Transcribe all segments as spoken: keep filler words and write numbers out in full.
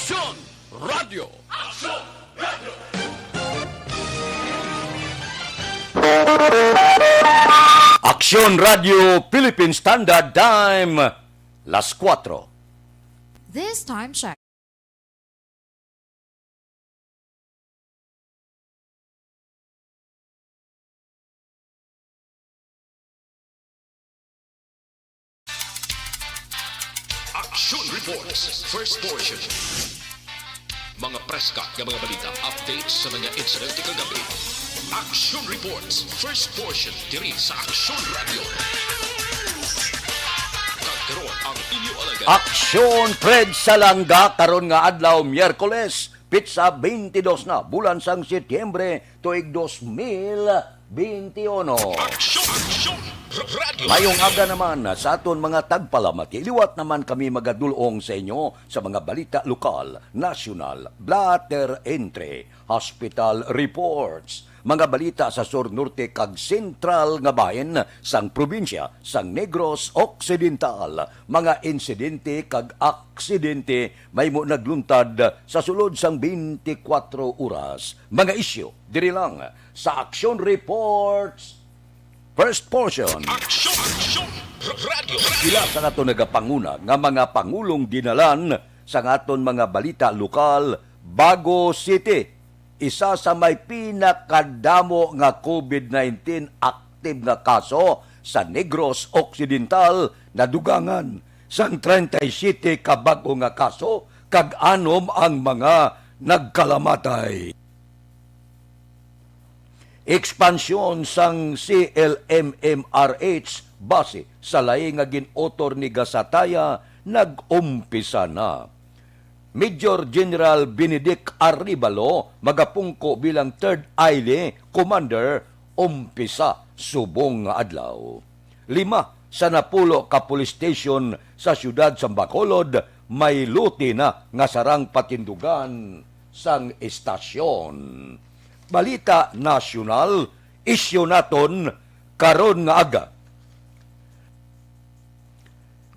Aksyon Radio. Aksyon Radio. Aksyon Radio Philippine Standard Time, las kuwatro. This time check. Action Reports, first portion. Mga preska nga mga balita, updates sa mga insidente kagabi. Action Reports, first portion, diri sa Action Radio. Kag karon ang inyo alagad. Aksyon Fred Salanga karon nga adlaw, Miyerkules, pitsa twenty-two na, bulan sang Setyembre, tuig dos mil twenty-one. Aksyon! Aksyon! R-, Radyo. Mayong aga naman sa aton mga tagpalamati. Liwat naman kami magadul-ong sa inyo sa mga balita lokal, nasyonal, blotter entry, hospital reports, mga balita sa sur, norte, kag sentral nga bahin sang probinsya sang Negros Occidental, mga insidente kag aksidente mahimo nagluntad sa sulod sang twenty-four oras, mga isyu diri lang sa Action Reports, first portion. Aksyon! Aksyon! R-, Radyo. Pila sa nato nagapanguna nga mga pangulong dinalan sa aton mga balita lokal, Bago City, isa sa may pinakadamo nga covid nineteen active nga kaso sa Negros Occidental, nadugangan sang treinta y siete ka bag-o nga kaso kag anom ang mga nagkalamatay. Ekspansyon sang C L M M R H base sa laing nga gin-utol ni Gasataya nag-umpisa na. Major General Benedict Arevalo magapungko bilang Third Isle Commander, umpisa subong nga adlaw. Lima sa napulo ka police station sa siyudad sang Bacolod may lote na nga sarang patindugan sang estasyon. Balita nasyonal, isyu naton karon nga aga.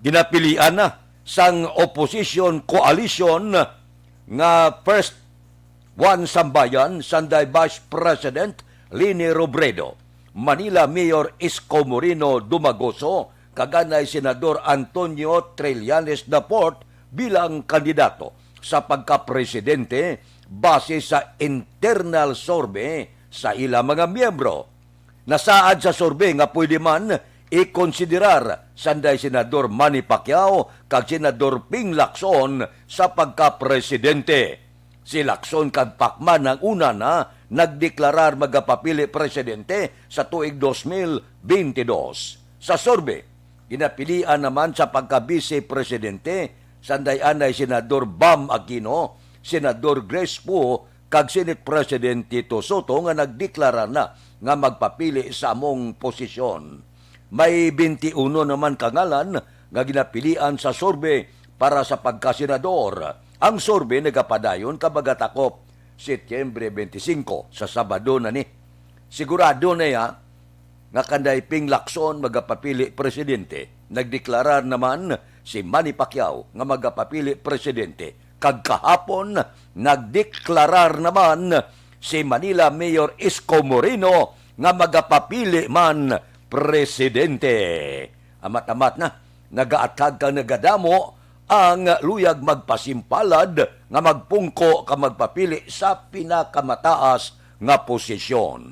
Ginapilian na sang opposition coalition nga First One Sambayan, sanday Vice President Leni Robredo, Manila Mayor Isko Moreno Dumagoso, kag anay Senador Antonio Trillanes the fourth bilang kandidato sa pagkapresidente base sa internal survey sa ila mga miyembro. Nasaad sa survey nga pwede man ikonsiderar sanday Senador Manny Pacquiao kag Senador Ping Lacson sa pagkapresidente. Si Lacson kag Pacman ang una na nagdeklarar magapapili presidente sa tuig dos mil bentidós. Sa survey, ginapilian naman sa pagka-vice presidente sanday anay Senador Bam Aquino, Senador Grace Poe, kag Senate President Tito Sotto nga nagdeklarar na nga magpapili sa among posisyon. May twenty-one naman ka ngalan nga ginapilian sa survey para sa pagkasenador. Ang survey nagapadayon kag magatakop Setyembre twenty-five, sa Sabado na ni. Sigurado na ya nga kanday Ping Lacson magapapili presidente. Nagdeklarar naman si Manny Pacquiao nga magapapili presidente, kag kahapon nagdeklarar naman si Manila Mayor Isko Moreno nga magapapili man presidente. Amat-amat na, nagaathag kag nagadamo ang luyag magpasimpalad nga magpungko kag magpapili sa pinakamataas nga posisyon.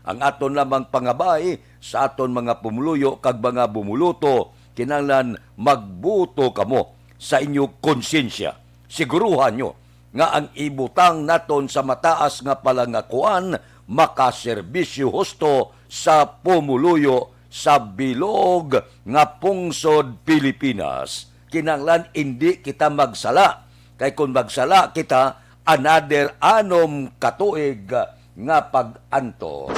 Ang aton lamang pangabay sa aton mga pumuluyo kag mga bumuloto, kinahanglan magboto kamo sa inyo konsyensya. Siguruhan nyo nga ang ibutang naton sa mataas nga palangakuan makaserbisyo husto sa pumuluyo sa bilog nga pungsod Pilipinas. Kinahanglan indi kita magsala, kay kon magsala kita, another anom ka tuig nga pag-antos.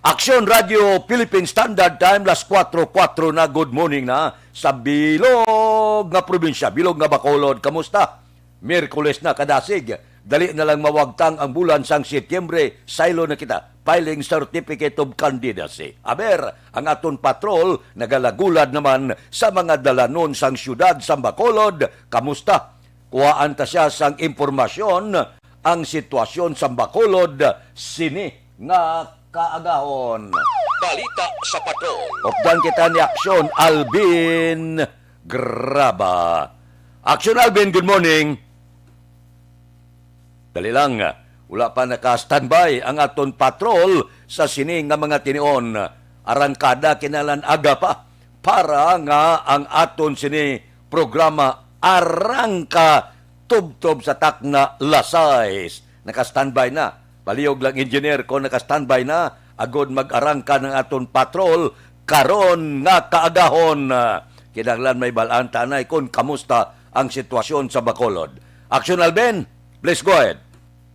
Aksyon Radio Philippine Standard Time, las kuwatro kuwatro na. Good morning na sa bilog nga probinsya, bilog nga Bacolod. Kamusta? Miyerkules na, kadasig. Dali na lang mawagtang ang bulan sang Setyembre, saylo na kita. Filing Certificate of Candidacy. Aber, ang aton patrol nagalagulad naman sa mga dalanon sang siyudad sang Bacolod. Kamusta? Kuhaan ta siya sang impormasyon ang sitwasyon sa Bacolod sini nga kaagahon. Balita sa Patrol. Updan kita ni Aksyon Alvin Graba. Aksyon Alvin, good morning. Dali lang, wala pa naka-standby ang aton patrol sa sini nga mga tinion. Arangkada kinahanglan aga pa para nga ang aton sini programa arangka tubtob sa takna las sais. Naka-standby na. Palihog lang, engineer, kung naka-standby na, agod mag-arangka ang aton patrol karon nga kaagahon. Kinahanglan may bal-an ta anay kung kamusta ang sitwasyon sa Bacolod. Aksyon Alvin, please go ahead.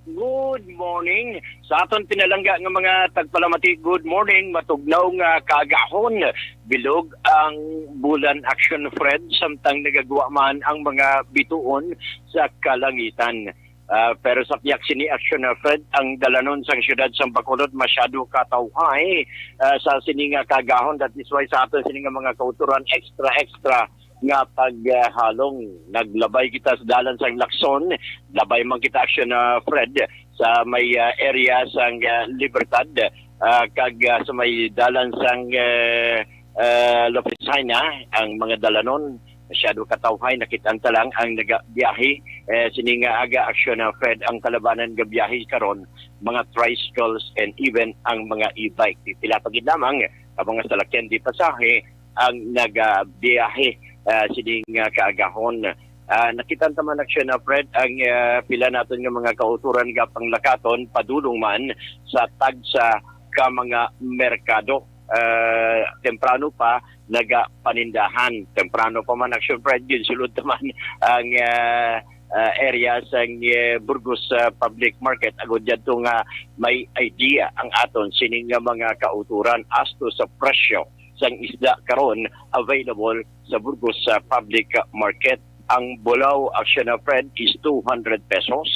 Good morning. Sa aton pinalangga nga mga tagpalamati, good morning. Matugnaw nga kaagahon. Bilog ang bulan, Aksyon Fred, samtang nagagwa man ang mga bituon sa kalangitan. Ah, pero sa piyak sini, Aksyon Fred, ang dalanon sang siyudad sang Bacolod masyado katawhay, ah, sa sini nga kaagahon. That is why sa aton sini nga mga kauturan, extra, extra nga paghalong. Naglabay kita sa dalan sang Lacson, labay man kita, Aksyon, ah, Fred, sa may, ah, area sang, ah, Libertad, ah, kag, ah, sa may dalan sang, eh, ah, Lopez Jaena, ang mga dalanon masyado katawhay. Nakit-an ta lang ang nagabiyahe, eh, sini nga aga, Aksyon, ah, Fred, ang kalabanan nga biyahe karon, mga tricycles and even ang mga e-bike. Pila pa gid lamang ka mga salakyan di pasahe ang nagabiyahe, ah, sini nga kaagahon. Ah, nakit-an ta man, Aksyon, ah, Fred, ang, ah, pila naton nga mga kauturan nga panglakaton padulong man sa tagsa ka mga merkado. Ah, temprano pa nagapanindahan. Temprano pa man, Aksyon Fred, ginsulod ta man ang, ah, ah, area sang, eh, Burgos, ah, Public Market. Agod yadto nga may idea ang aton sining nga mga kauturan as to sa presyo sang isda karon available sa Burgos, ah, Public Market. Ang bulaw, Aksyon, ah, Fred, is two hundred pesos.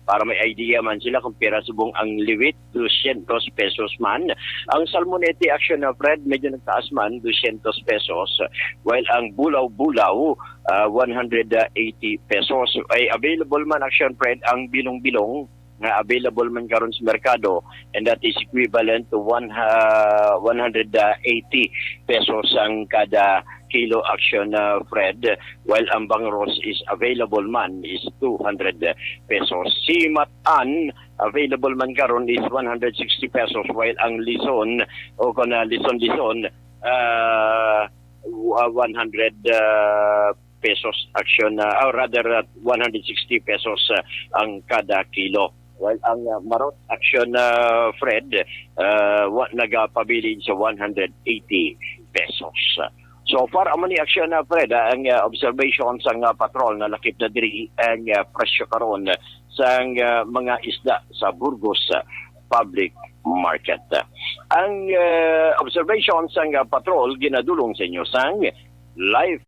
Para may idea man sila kung pira subong ang liwit, dusyentos pesos man. Ang salmonete, Aksyon, ah, Fred, medyo nagtaas man, dusyentos pesos. While ang bulaw-bulaw, ah, one hundred eighty pesos. Ay available man, Aksyon Fred, ang bilong-bilong nga available man karon sa merkado, and that is equivalent to one, ah, one hundred eighty pesos ang kada kilo, Aksyon, ah, Fred, while ang bangros is available man is two hundred pesos. Si matan, available man karon is one hundred sixty pesos, while ang lison, o kung, ah, lison-lison, ah, wa-, one hundred, ah, pesos, Aksyon, ah, or rather, ah, one hundred sixty pesos, ah, ang kada kilo. While ang, ah, marot, Aksyon, ah, Fred, ah, wa-, nagapabilin sa one hundred eighty pesos. So far, amo ni, Aksyon, ah, Fred, ah, ang, ah, observation sang, ah, patrol. Nalakip na diri ang, ah, presyo karon sang, ah, mga isda sa Burgos, ah, Public Market. Ang, ah, observation sang, ah, patrol ginadulong sa inyo sang Life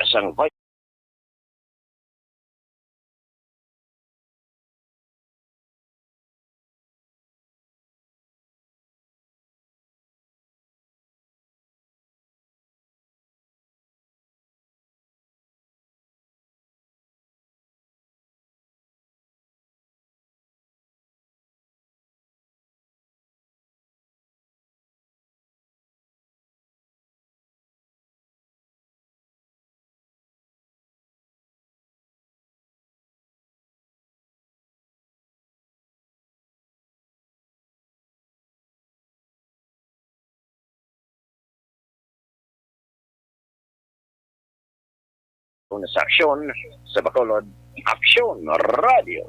sang Vice Una sa aksyon sa Bacolod, Aksyon Radio.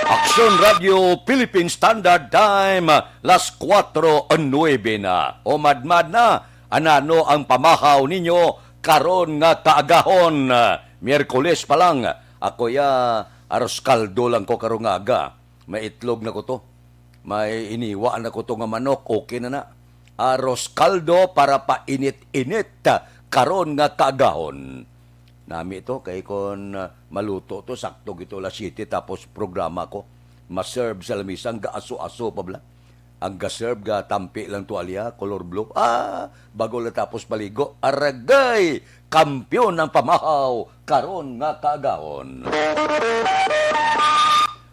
Aksyon Radio Philippine Standard Time, las kuwatro nuebe na. O madmad na, anano ang pamahaw ninyo karon nga kaagahon? Miyerkules pa lang. Ako ya, aros kaldo lang ko karong aga. May itlog na ko to. May iniwa na ko to nga manok. Okay na na. Aros kaldo para painit-init karon nga kaagahon. Nami to, kay kon, ah, maluto to, sakto gito alas siyete tapos programa ko. Ma-serve sa lamisa, ang gaaso-aso pa bala. Ang gaserve nga tampi lang tuwalya, color blue. Ah, bago lang tapos maligo. Aragay! Kampiyon ang pamahaw karon nga kaagahon.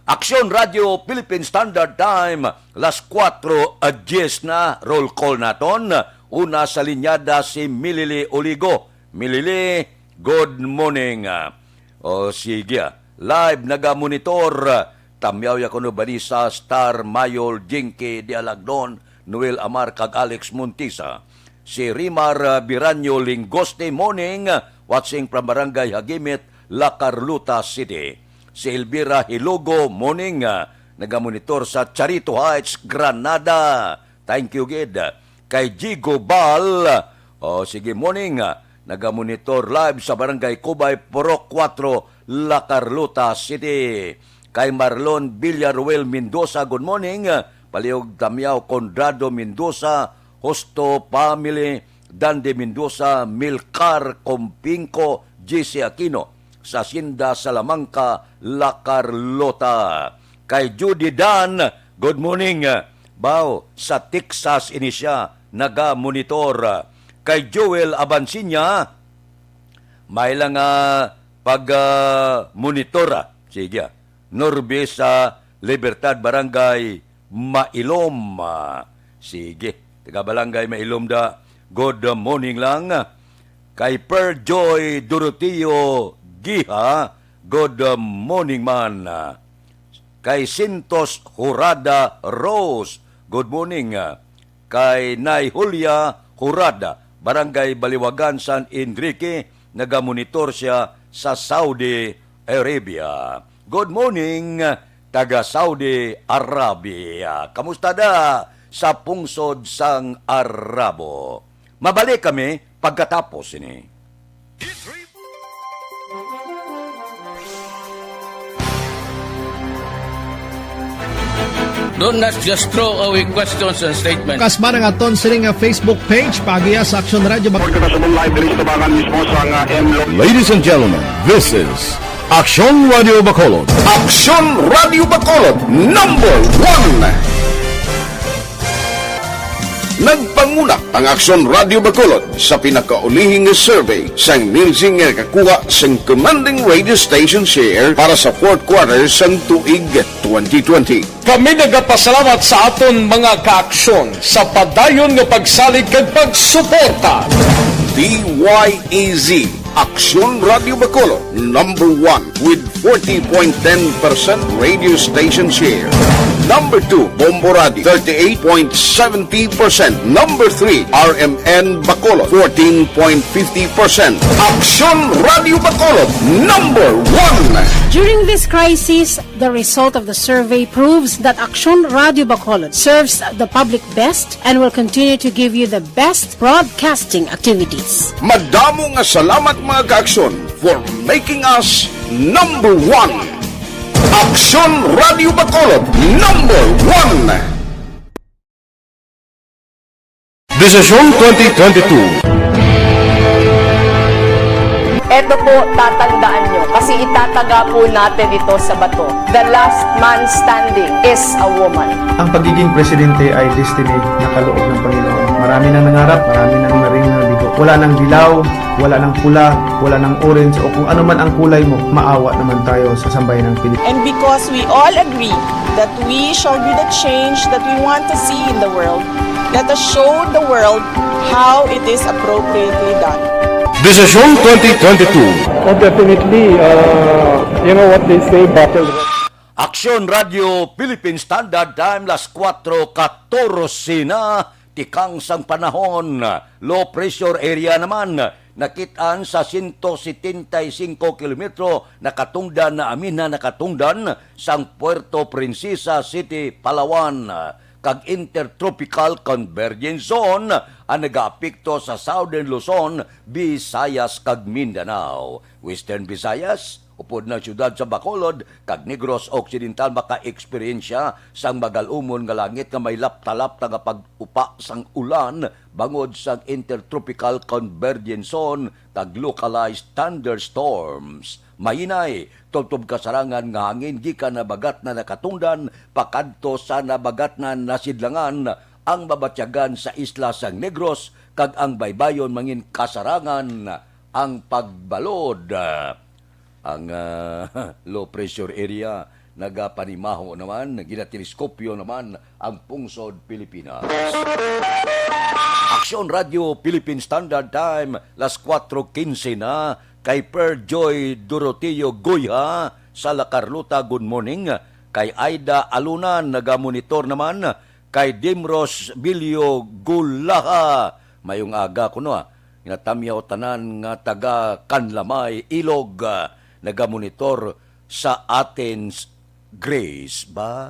Aksyon Radio Philippine Standard Time, las kuwatro a dyes na, roll call naton. Una sa linyada si Milili Oligo. Milili, good morning. O sige, ah. Live nagamonitor, ah, Tamyaw ya kuno, Vanessa, Star, Mayol, Jinky, Dialagnon, Noel Amar, kag Alex Montisa. Si Rimar, ah, Biranyo Linggoste, morning, ah, watching from Barangay Hagimit, La Carlota City. Si Elvira Hilogo, morning, ah, nagamonitor sa Charito Heights, Granada. Thank you gid. Kay Jigo Bal, o sige, morning, ah, nagamonitor live sa Barangay Cubay, Purok kuwatro, La Carlota City. Kay Marlon Villaruel Mendoza, good morning. Palihog Tamyaw, Conrado Mendoza, Justo family, Dande Mendoza, Milcar Compinco, J C Aquino, sa Hacienda Salamanca, La Carlota. Kay Judy Dan, good morning. Baw, sa Texas ini siya nagamonitor. Kay Joel Abansinya, may lang, ah, pag, ah, monitor, ah. Sige, ah. Norby sa Libertad, Barangay Mailom. Ah, sige, taga Barangay Mailom da. Good morning lang. Kay Per Joy Doroteo Giha, good morning man. Kay Sintos Hurada Rose, good morning. Kay Nay Julia Hurada, Barangay Baliwagan, San Enrique, nagamonitor siya sa Saudi Arabia. Good morning, taga Saudi Arabia. Kamusta da sa pungsod sang Arabo? Mabalik kami pagkatapos ini. Don't not just throw away questions and statements. Kasmaran nga aton sini nga Facebook page, paagiha sa Aksyon Radyo Bac- Report ka na sa mong live diri sa tabangan mismo sa nga M Lo- Ladies and gentlemen, this is Aksyon Radio Bacolod. Aksyon Radio Bacolod, number one. Nagpanguna ang Aksyon Radio Bacolod sa pinakaulihing nga survey sang Nielsen nga nakakuha sang commanding radio station share para sa fourth quarter sang tuig twenty twenty. Kami nagapasalamat sa aton mga kaaksyon sa padayon nga pagsalig kag pagsuporta. D Y E Z, Aksyon Radio Bacolod, number one with forty point ten percent radio station share. Number two, Bombo Radio, thirty-eight point seventy percent. Number three, R M N Bacolod, fourteen point fifty percent. Aksyon Radio Bacolod, number one. During this crisis, the result of the survey proves that Aksyon Radio Bacolod serves the public best and will continue to give you the best broadcasting activities. Madamo nga salamat, mga kaaksyon, for making us number one. Aksyon Radio Bacolod, number one. Desisyon twenty twenty-two. Eto po, tatandaan nyo, kasi itataga po natin ito sa bato. The last man standing is a woman. Ang pagiging presidente ay destiny na kaloob ng Panginoon. Marami nang nangarap, marami nang naring nabigo. Wala nang dilaw, wala nang pula, wala nang orange, o kung ano man ang kulay mo, maawa naman tayo sa sambayan ng Pilipinas. And because we all agree that we shall be the change that we want to see in the world, let us show the world how it is appropriately done. Desisyon twenty twenty-two. Oh, definitely. Uh, you know what they say, battle. Aksyon Radio Philippine Standard Time, las kuwatro katorse na, tikang sang panahon. Low pressure area naman, nakit-an sa siyento setenta y cinco kilometro, nakatungdan na, amin na nakatungdan sang Puerto Princesa City, Palawan, kag Intertropical Convergence Zone ang nagaapekto sa Southern Luzon, Visayas, kag Mindanao. Western Visayas, Upod na ang siyudad sa Bacolod kag Negros Occidental makaeksperyensya sang magal-umon nga langit nga may lapta-lapta nga pag-upa sang ulan bangod sang Intertropical Convergence Zone kag localized thunderstorms. Mahinay, tubtob kasarangan nga hangin gikan habagatnan nga katungdan pakadto sa habagatnan nga sidlangan ang mabatyagan sa isla sang Negros kag ang baybayon mangin kasarangan ang pagbalod. Ang, ah, low pressure area nagapanimaho naman, ginateleskopyo naman ang pungsod Pilipinas. Aksyon Radyo Philippine Standard Time, las kuwatro quince na. Kay Per Joy Doroteo Goyha sa La Carlota, good morning. Kay Aida Alunan, nagamonitor naman. Kay Dimros Bilio Gulaha, mayong aga kuno, ah. Ginatamyaw tanan nga taga Canlamay, Ilog, ah, nagamonitor sa Athens, Greece ba?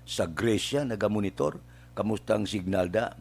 Sa Gresya nagamonitor. Kamusta ang signal da?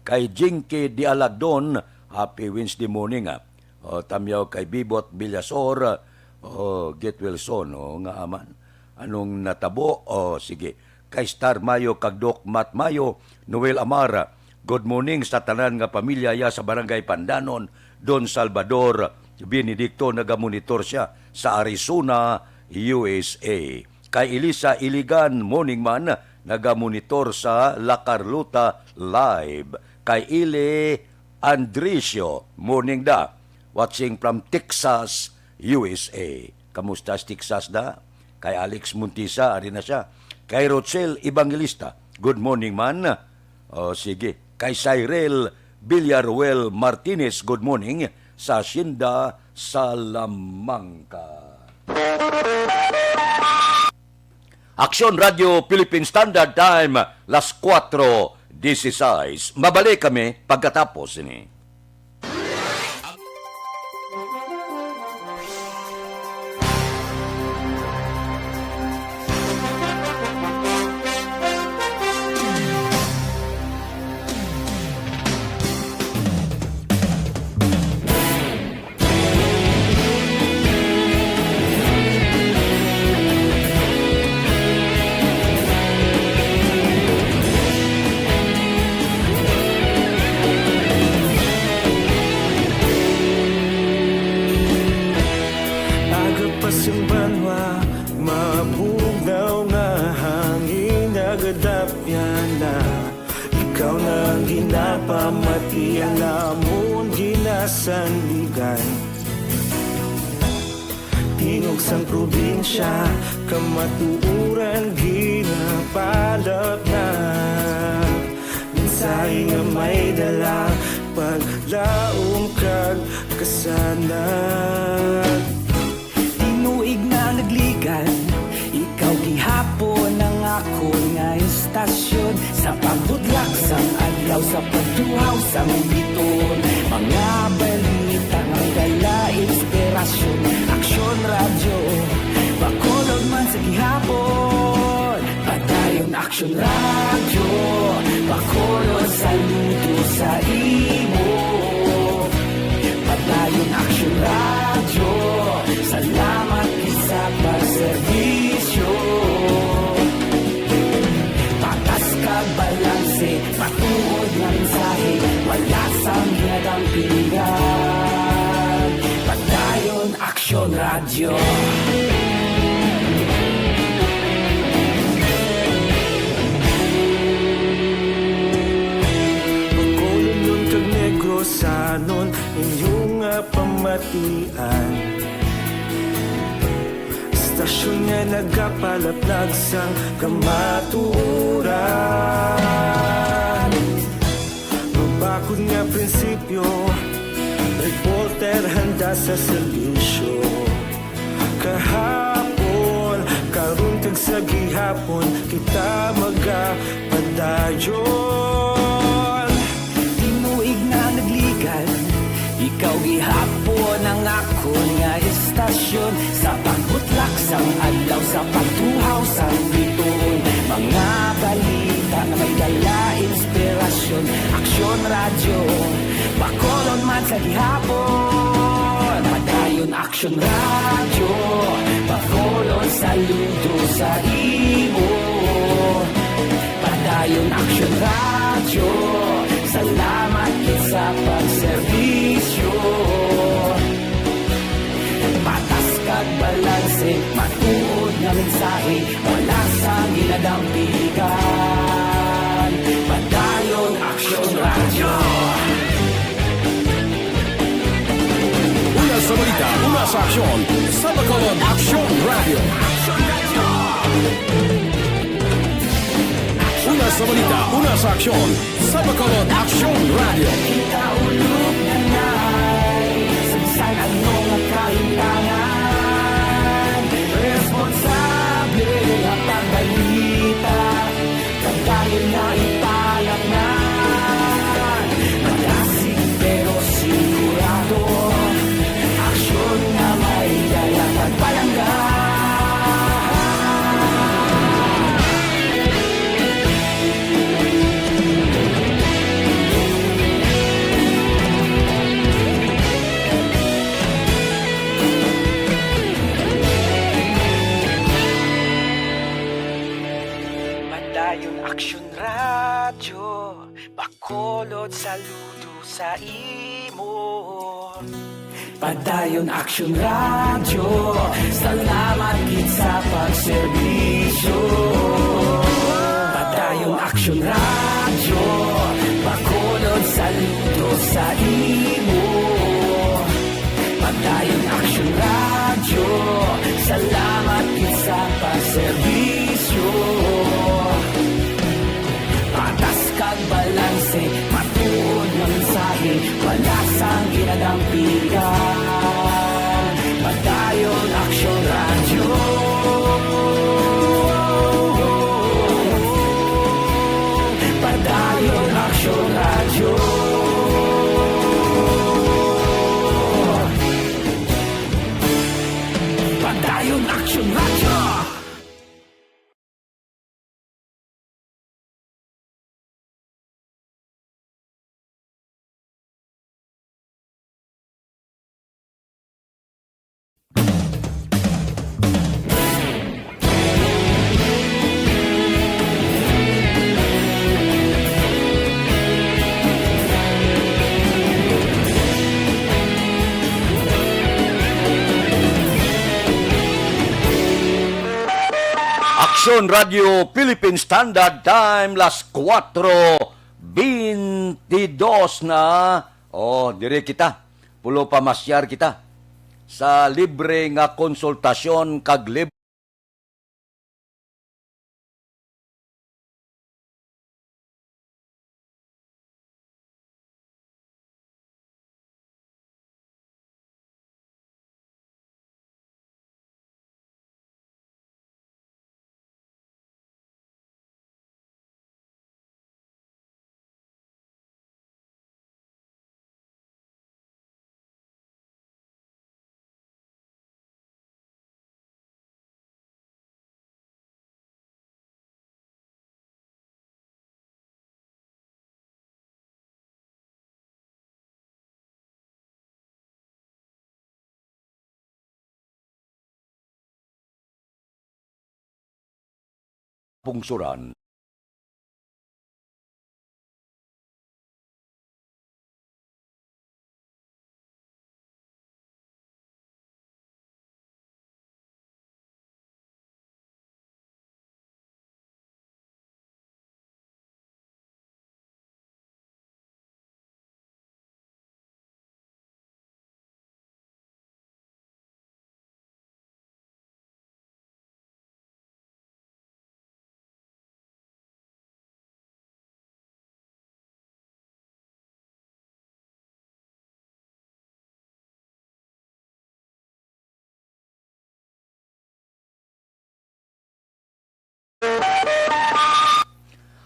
Kay Jinky Dialagdon, happy Wednesday morning, ah. O, tamyaw kay Bibot Villasor, o, Get Wilson, o, nga aman. Anong natabo? O, sige. Kay Star Mayo kag Doc Matt Mayo, Noel Amara, good morning sa tanan nga pamilya ya sa Barangay Pandanon, Don Salvador Benedicto, nagamonitor siya sa Arizona, U S A. Kay Elisa Iligan, morning man, nagamonitor sa La Carlota Live. Kay Ili Andricio, morning da, watching from Texas, U S A. Kamusta sa Texas da? Kay Alex Montisa, ari na siya. Kay Rochelle Evangelista, good morning man. O, sige. Kay Cyril Villaruel Martinez, good morning sa Hacienda Salamanca. Aksyon Radyo Philippine Standard Time, las kuwatro dieciséis. Mabalik kami pagkatapos ini. Aga pa sing banwa, mabugnaw nga hangin nagadapyan na. Ikaw na ang ginapamati, ang amon ginasandigan. Tingog sang probinsya, kamatuoran ginapalapnag. Mensahe nga may dala, paglaom kag kasanag. Tinuig na nagligan, ikaw gihapon ang akon nga estasyon. Sa pagbudlak sang adlaw, sa pagtuhaw sang bituon, mga balita nga may dala inspirasyon. Aksyon Radyo, Bacolod man sa gihapon. Padayon Aksyon Radyo, Bacolod, saludo sa imo. Padayon Aksyon Radyo, salamat gid sa pagserbisyo. Patas kag balanse, matuod nga mensahe, wala sang ginadampingan. Padayon Aksyon Radyo. Bacolodnon kag Negrosanon, inyo nga pamatian. Estasyon nga nagapalaplag sang kamatuoran. Mabakod nga prinsipyo, reporter handa sa serbisyo. Kahapon, karon kag sa gihapon, kita magapadayon. Tinuig na nagligan, ikaw gihapon ang akon nga estasyon. Sa pagbutlak sang adlaw, sa pagtuhaw sang bituon, mga balita nga may dala inspirasyon. Aksyon Radyo, Bacolod man sa gihapon. Padayon Action Radyo, Bacolod, saludo sa imo. Padayon Action Radyo, salamat gid sa pagserbisyo. Patas kag balanse, matuod nga mensahe, wala sang ginadampigan. Padayon Action Radyo. Una sa balita, una sa aksyon, sa Bacolod Action Radio. Una sa balita, una sa aksyon, sa Bacolod Action Radio. Kita ulog na nai, sa bisan ano nga kahimtangan, responsable nga pagbalita. Padayon na ipalatnan, magasig pero sigurado, aksyon nga may dala kag palangga. Padayon Aksyon Radyo, Bacolod, saludo sa imo. Padayon Aksyon Radyo, salamat gid sa pagserbisyo. Padayon Aksyon Radyo, Bacolod, saludo sa imo. Padayon Aksyon Radyo, salamat gid sa pagserbisyo. Patas kag balanse, matuod nga mensahe, wala sang ginadampigan. Padayon Aksyon Radyo. Padayon Aksyon Radyo. Padayon Aksyon Radyo. Aksyon Radio Philippine Standard Time, las kuwatro beintidos na. O, diri kita. Pulo pa masyar kita sa libre nga konsultasyon kag libre pungsuran.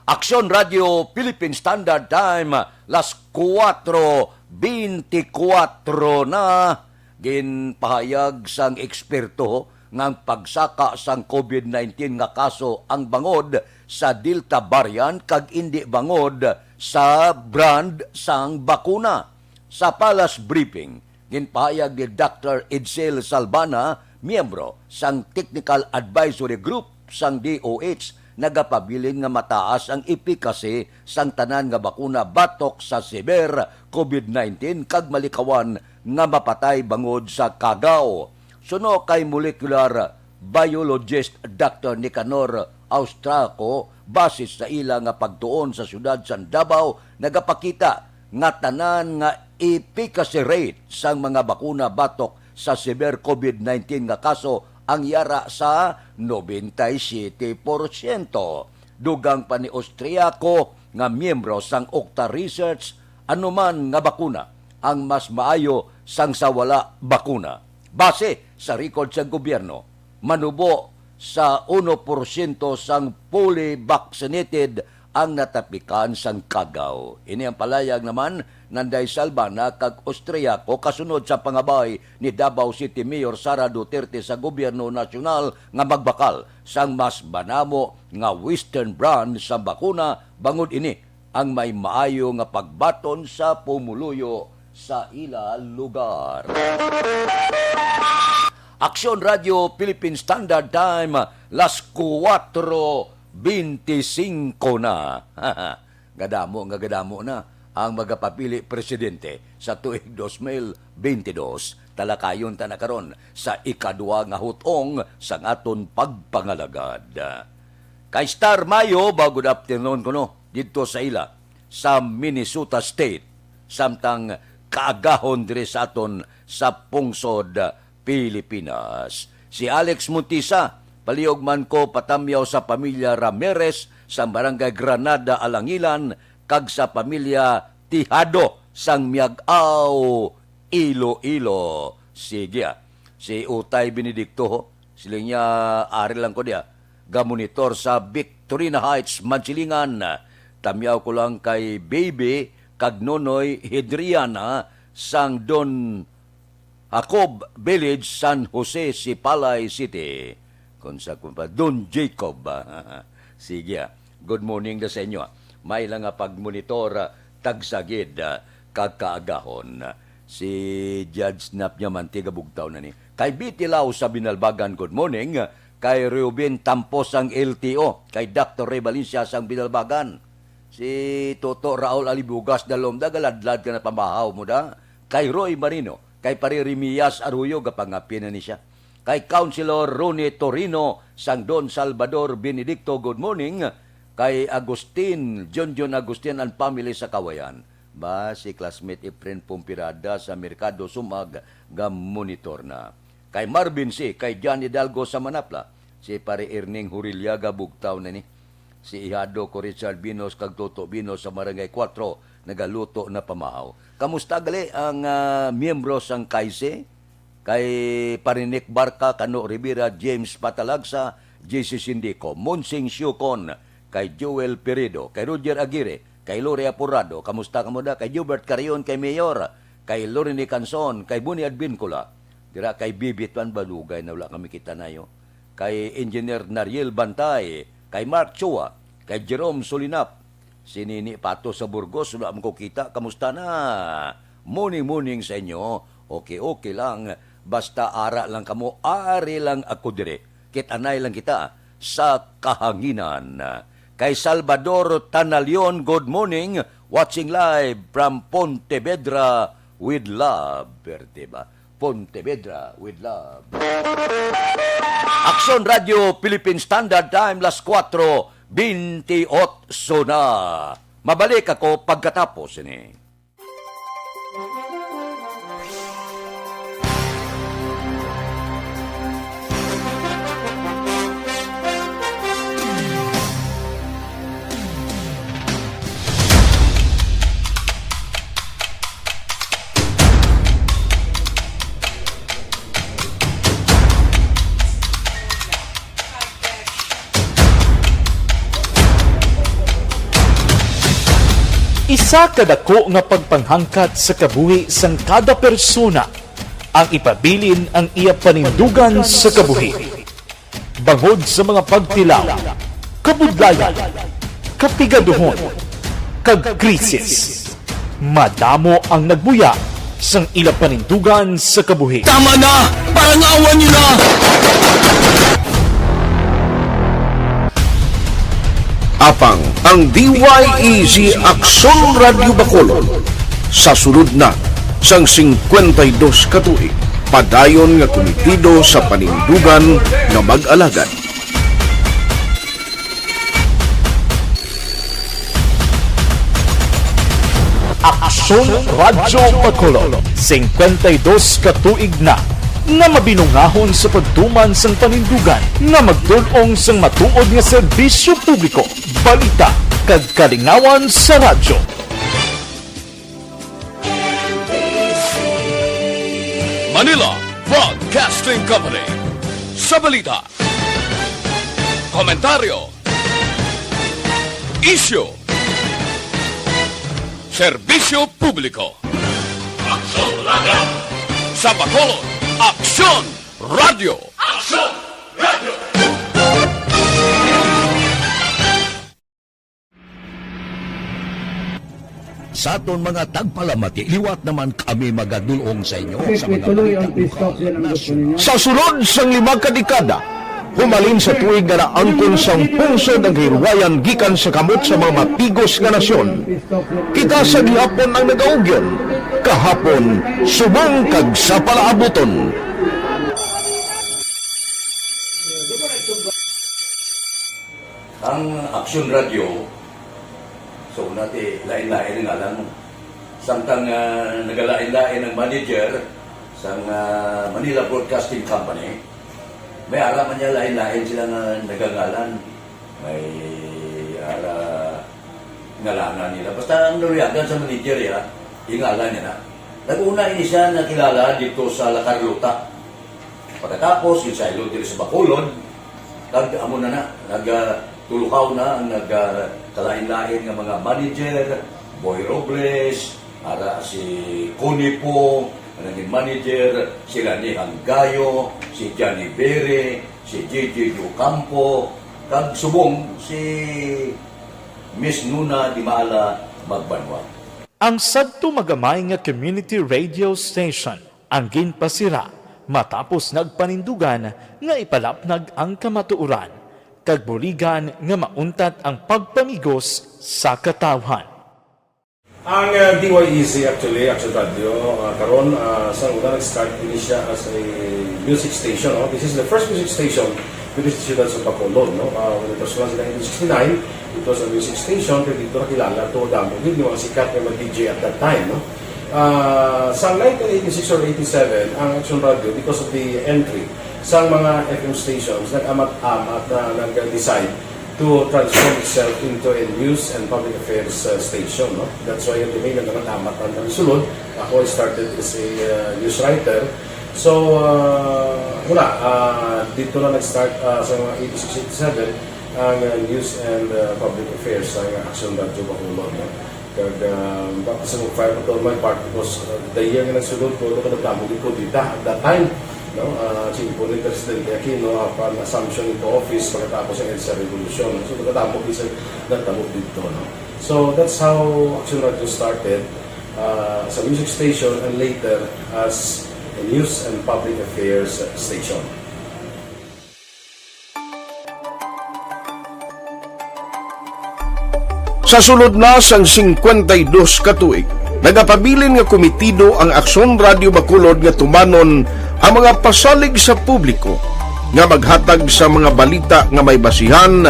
Aksyon Radio Philippine Standard Time, las kuwatro beintikwatro na. Ginpahayag sang eksperto nga ang pagsaka sang COVID nineteen nga kaso ang bangod sa Delta variant kag indi bangod sa brand sang bakuna. Sa Palace Briefing, Ginpahayag ni Doctor Edsel Salbana, miyembro sang Technical Advisory Group sang D O H, nagapabilin nga mataas ang efficacy sang tanan nga bakuna batok sa severe COVID nineteen kag malikawan nga mapatay bangod sa kagaw. Suno kay molecular biologist Doctor Nicanor Austraco, base sa ila nga pagtuon sa siyudad sa Davao, nagapakita nga tanan nga efficacy rate sang mga bakuna batok sa severe COVID nineteen nga kaso ang yara sa nobenta y siyete porsyento. Dugang pa ni Austriaco nga miyembro sang Octa Research, anuman nga bakuna ang mas maayo sang sa wala bakuna. Base sa record sa gobyerno, manubo sa uno porsyento sang fully vaccinated ang natapikan sang kagaw. Ini ang palayag naman nanday Salbana kag Austriaco kasunod sa pangabay ni Davao City Mayor Sara Duterte sa gobyerno nasyonal nga magbakal sang mas banamo nga Western brand sa bakuna, bangod ini ang may maayo nga pagbaton sa pumuluyo sa ila lugar. Aksyon Radio Philippine Standard Time, las kuwatro bente singko na. Gadamo nga gadamo na ang magapapili presidente sa tuig dos mil bente dos. Talakayon ta na karon sa ikadua nga hutong sang aton pagpangalagad. Kay Star Mayo ba, good afternoon kuno didto sa ila sa Minnesota State, samtang kaagahon diri sa aton sa pungsod Pilipinas. Si Alex Montisa, palihog man ko patamyaw sa pamilya Ramirez sa Barangay Granada, Alangilan, kag sa pamilya Tijado sang Miag-ao, Iloilo. Sige, ah. Si Utay Benedicto, ho. Siling niya, ari lang ko diya. Gamonitor sa Victorina Heights, Mansilingan. Tamyaw ko lang kay Baby kag Nonoy Hidriana sang Don Jacob Village, San Jose, Sipalay City. Kung sa kumpa, Don Jacob. Sige, ah. Good morning da sa inyo, ah. May lang nga pagmonitor, ah, tagsagid, ah, kag kaagahon. Si Judge Nap niya man, tiga Bugtaw na ni. Kay Bitilaw sa Binalbagan, good morning. Kay Reuben Tampos ang L T O. Kay Doctor Ray Valencia sang Binalbagan. Si Toto Raul Alibugas, dalom da, galadlad ka na pamahaw mo da. Kay Roy Marino, kay Pare Remias Arroyo, gapangapi na ni siya. Kay Councilor Ronnie Torino sang Don Salvador Benedicto, good morning. Kay Agustin, John John Agustin and family sa Kawayan. Ba, si classmate Efren Pompirada sa Merkado Sumag, ga monitor na. Kay Marvin C, kay John Hidalgo sa Manapla, si Pare Erning Huriliaga, Bugtaw na ni. Si Ihado ko Richard Binos kag Toto Binos sa Barangay Kuwatro, nagaluto na pamahaw. Kamusta gali ang, ah, miyembro sang K I C E? Kay Pare Nick Barca, Kano Rivera, James Patalagsa, J C Sindico, Monsing Siucon, kay Joel Peredo, kay Roger Aguirre, kay Lori Aporado, kamusta kamo da? Kay Gilbert Carion, kay Mayor, kay Lorraine Canson, kay Boni Advincula. Dira kay Bibit man, balugay na wala kami kita nayo. Kay Engineer Nariel Bantay, kay Mark Chua, kay Jerome Solinap, si Nini Pato sa Burgos, wala man ko kita. Kamusta na? Morning, morning sa inyo. Okay, okay lang. Basta ara lang kamo, ari lang ako dire. Kit-anay lang kita sa kahanginan. Kay Salvador Tanalion, good morning. Watching live from Pontevedra with love. Perte ba? Pontevedra with love. Aksyon Radio Philippine Standard Time, las kuwatro bentiocho na. Mabalik ako pagkatapos ini. Isa ka dako nga pagpanghangkat sa kabuhi sang kada persona ang ipabilin ang iya panindugan sa kabuhi. Bangod sa mga pagtilaw, kabudlayan, kapigaduhon, kag krisis, madamo ang nagbuya sang ila panindugan sa kabuhi. Tama na! Parangawan niyo na! Apang ang D Y E Z Aksyon Radyo Bacolod sa sulod na sang singkwenta y dos ka tuig, padayon nga kumitido sa panindugan nga mag-alagad. Aksyon Radyo Bacolod, singkwenta y dos ka tuig na nga mabinungahon sa pagtuman sang panindugan nga magdul-ong sang matuod nga serbisyo publiko, balita, kag kalingawan sa radyo. Manila Broadcasting Company. Sa balita, komentaryo, isyu, serbisyo publiko. Aksyon Radyo. Sa Bacolod, Aksyon Radyo. Aksyon Radyo. Sa aton mga tagpalamati, liwat naman kami magadul-ong sa inyo sa mga balita lokal, nasyonal. Sa sulod sang lima ka dekada, humalin sa tuig nga naangkon sang pungsod ang kahilwayan gikan sa kamot sa mga matigos nga nasyon, kita sa gihapon ang nagaugyon. Kahapon, subong kag sa palaabuton. Ang Aksyon Radyo, so, nati, lain-lain ang ngalan. Samtang, ah, nagalain-lain ang manager sang, ah, Manila Broadcasting Company, may ara man niya lain-lain sila nga nagangalan. May ara ngalanan nila. Basta ang naluyagan sa manager, ya, ingalan niya na. Nag-una ini siya nakilala dito sa La Carlota. Pagkatapos, ginsaylo diri sa Bacolod, kag amo na na, nag, ah, tulukaw na ang nag, ah, kalain-lain nga mga manager, Boy Robles, ara si Connie Pong, ang naging manager, si Rani Hanggayo, si Johnny Bere, si J J Ocampo, kag subong si Miss Nuna Dimala Magbanwa. Ang sadto magamay nga community radio station ang ginpasira matapos nagpanindugan nga ipalapnag ang kamatuoran kag buligan nga mauntat ang pagpamigos sa katawhan. Ang, uh, D Y E Z, actually, Action Radio, uh, karon, uh, sa una nag-start ini siya as a music station, no? This is the first music station within the Siyudad sa Bacolod, no? Uh, when it was launched in nineteen sixty-nine, it was a music station, kaya dito nakilala to, damo gid yung mga sikat nga mga D J at that time, no? Uh, sa nineteen eighty-six or eighty-seven, ang Action Radio, because of the entry sa mga F M stations, nag-amat-amat na nag-decide to transform itself into a news and public affairs, uh, station, no? That's why the main nagkakatamat ang kami sulod. Ako, I started as a, uh, news writer. So, uh, wala, uh, dito na nag-start, uh, sa mga eighty-six, eighty-seven ang, uh, news and, uh, public affairs sa Action Radio Bacolod, no? Kag, um, baka sa mag-fire pa to on my part because, uh, the year nga nagsulod ko, nagkadamo gid ko dita at that time, no? Uh, si Ipo ni Presidente Aquino, uh, upon assumption into office pagkatapos ng EDSA Revolution. So, nagkadamo gid sa nagtabo dito, no? So, that's how Action Radio started, uh, as a music station and later as a news and public affairs station. Sa sulod na sang singkwenta y dos ka tuig, nagapabilin nga kumitido ang Aksyon Radio Bacolod nga tumanon ang mga pasalig sa publiko nga maghatag sa mga balita nga may basihan,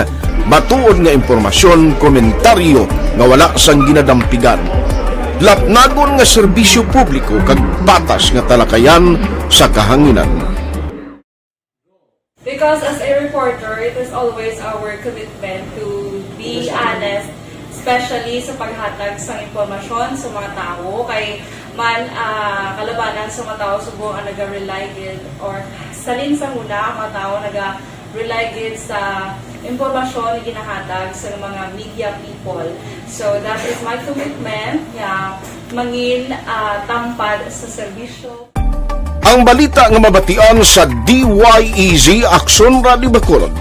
matuod nga impormasyon, komentaryo nga wala sang ginadampigan, lapnagon nga serbisyo publiko kag patas nga talakayan sa kahanginan. Because as a reporter, it is always our commitment to be honest, especially sa paghatag sa impormasyon sa mga tawo. Kay man, ah, kalabanan sa mga tawo subong ang naga-rely gid, or salin sa huna ang mga tawo naga-rely gid sa impormasyon na ginahatag sa mga media people. So that is my commitment, nga mangin, ah, tampad sa serbisyo. Ang balita nga mabatian sa D Y E Z Aksyon Radio Bacolod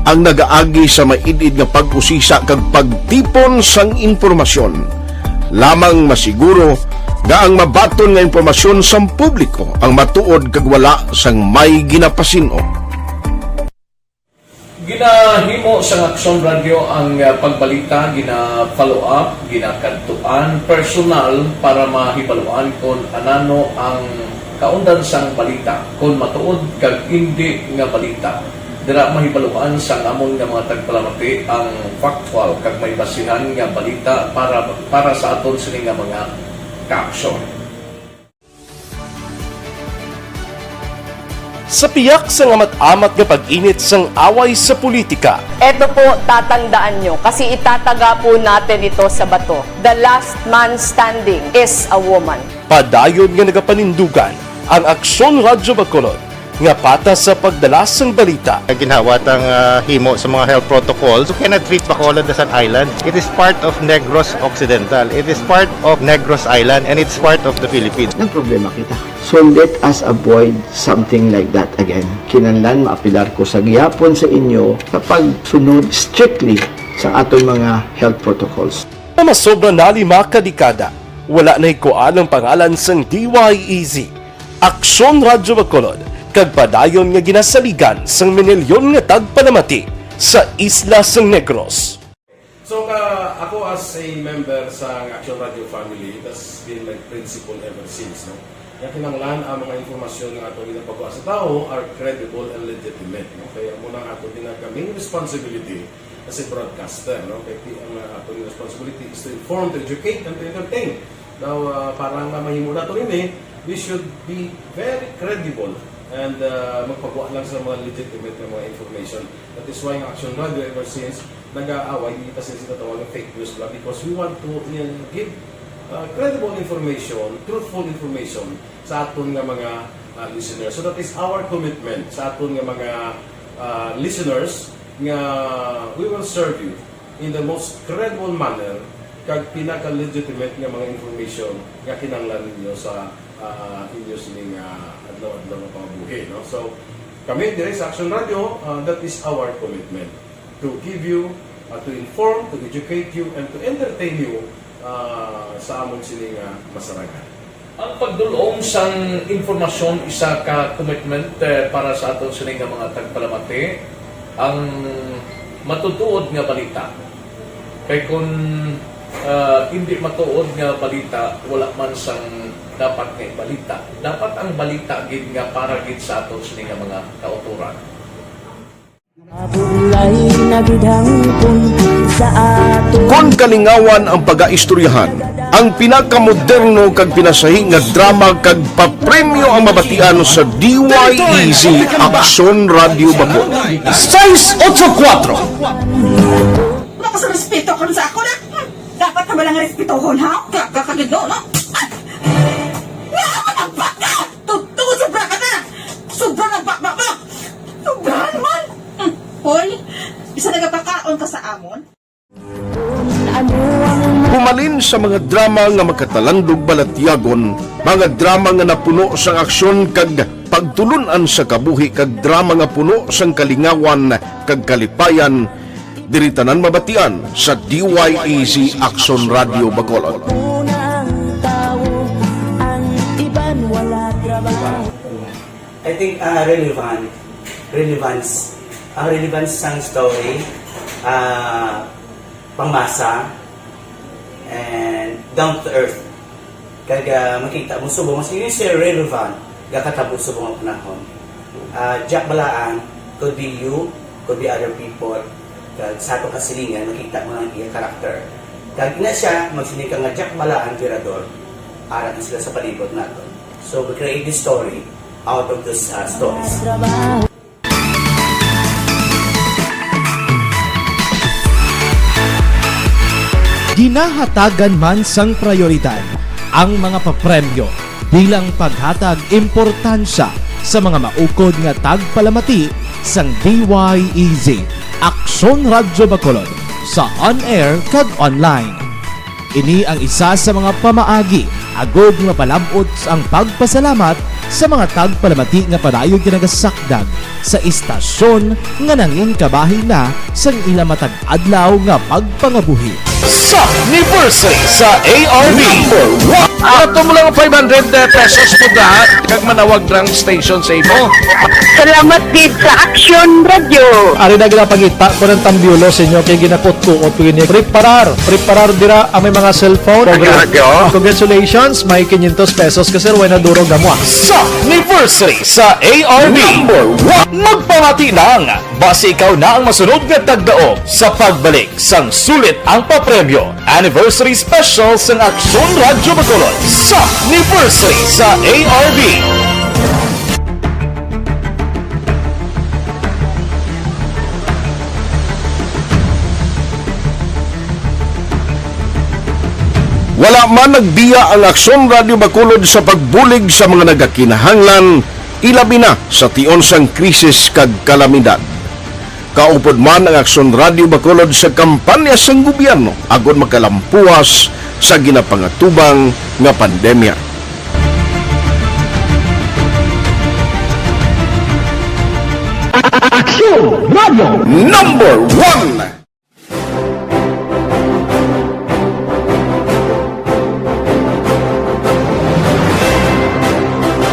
ang nagaagi sa maid-id nga pag-usisa kag pagtipon sang impormasyon. Lamang masiguro Nga ang mabaton nga impormasyon sang publiko ang matuod kag wala sang may ginapasin-o. Ginahimo sang Aksyon Radyo ang, ah, pagbalita, gina-follow up, ginakadtuan personal para mahibaluan kon anano ang kaundan sang balita, kon matuod kag indi nga balita. Dira mahibaluan sang amon nga mga tagpalamati ang factual kag may basihan nga balita para, para sa aton sini nga mga kaaksyon. Sa piyak sang amat-amat nga pag-init sang away sa politika, Eto po, tatandaan nyo, kasi itataga po natin ito sa bato. The last man standing is a woman. Padayon nga nagapanindugan ang Aksyon Radyo Bacolod nga patas sa pagdala sang balita. Ginhawa tang, ah, himo sa mga health protocols. You cannot treat Bacolod as an island. It is part of Negros Occidental. It is part of Negros Island, and it's part of the Philippines. Nagproblema kita. So let us avoid something like that again. Kinahanglan maapilar ko sa gihapon sa inyo sa pagsunod strictly sa aton mga health protocols. Nga masobra na lima ka dekada, wala nahikuan ang pangalan sang D Y E Z, Aksyon Radyo Bacolod, kag padayon nga ginasaligan sang minilyon nga tagpalamati sa isla sang Negros. So, ka, ako as a member sa Action Radio family, that's been my principle ever since, no? Nga kinahanglan ang mga impormasyon nga ato ginapagwa sa tawo are credible and legitimate, no? Kaya amo na ang ato ginakaming responsibility as a broadcaster, no? Kaya ti-, ang, uh, ato responsibility is to inform, to educate, and to entertain. Now, uh, para nga mahimo nato ini, we should be very credible and, uh, magpagwa lang sa mga legitimate nga mga information. That is why ang Action Radio ever since nag-aaway, hindi ta sila sinatawag ng fake news lang because we want to, uh, give, uh, credible information, truthful information sa aton nga mga, uh, listeners. So that is our commitment sa aton nga mga, uh, listeners nga we will serve you in the most credible manner kag pinaka-legitimate nga mga information nga kinahanglan ninyo sa, uh, inyo sining, uh, adlaw-adlaw nga pangabuhi, no? So, kami dire sa Action Radio, uh, that is our commitment to give you, uh, to inform, to educate you, and to entertain you, uh, sa amon sini nga masarangan. Ang pagdul-ong sang impormasyon isa ka commitment, eh, para sa aton sini nga mga tagpalamati, ang matutuod nga balita. Kay kun, ah, indi matuod nga balita, wala man sang dapat nga ibalita. Dapat ang balita gid nga para gid sa aton sini nga mga kautoran. Mabulay na gid hangpon sa ato. Kon kalingawan ang pagaistoryahan, ang pinakamoderno kag pinasahi nga drama kag papremyo ang mabatian sa D Y E Z Aksyon Radio Bacolod. Sais otso kuwatro. Wala ka sa respeto karon sa ako na. Dapat na ba lang respetohon, ha? Grabe ka gid, no? Nga naman ang baka! Totoo, sobra ka na! Sobra na ang baka mo! Sobra naman! Hmm. Hoy, isa nagapakaon ka sa amon? Humalin sa mga drama nga makatalandog balatyagon, mga drama nga napuno sang aksyon kag pagtulun-an sa kabuhi, kag drama nga puno sang kalingawan kag kalipayan, diri tanan mabatian sa D Y E Z Aksyon Radio Bacolod. Unang tawo, ang iban wala trabaho. I think, ah, relevant, relevance, ang relevance sang story, ah, pangmasa, and down to earth. Kag, ah, makita mo subong, mas yun, sir, relevant, gakatabo subong ang panahon. Ah, Jack Balaan, could be you, could be other people, kag sa atong kasilingan, makita mo ang iya character. Kag ina siya, magsiling ka nga Jack Balaan, Tirador, ara na sila sa palibot naton. So, we create this story out of those, ah, stories. Ginahatagan man sang prayoridad ang mga papremyo bilang paghatag importansya sa mga maukod nga tagpalamati sang D Y E Z Aksyon Radyo Bacolod sa on-air kag online. Ini ang isa sa mga pamaagi agud nga mapalab-ot ang pagpasalamat sa mga tagpalamati nga padayon nga nagasakdag sa istasyon nga nangin kabahin na sang ila matag adlaw nga pagpangabuhi. Sa anniversary sa A R B. Number one. Ato mo lang five hundred pesos mo da, kag manawag ng station sa imo. Salamat gid sa Action Radio. Ari na ginapangita ko ng tambiolo sa inyo kay ginakutkuot ko ini. Preparar, preparar dira ang may mga cellphone. Action Radio. Congratulations, may quinientos pesos ka, sir, way na durog na mo, ah. Sa anniversary sa A R B. Number one. Magpamati lang, basi ikaw na ang masunod nga tagdaog sa pagbalik sang sulit ang papremyo. Anniversary Special sang Aksyon Radyo Bacolod sa anniversary sa A R B. Wala man nagbiya ang Aksyon Radyo Bacolod sa pagbulig sa mga nagakinahanglan, ilabi na sa tion sang krisis kag kalamidad. Kaupod man ang Aksyon Radyo Bacolod sa kampanya sang gobyerno agod makalampuas sa ginapangatubang nga pandemya. Aksyon Radyo. Number one.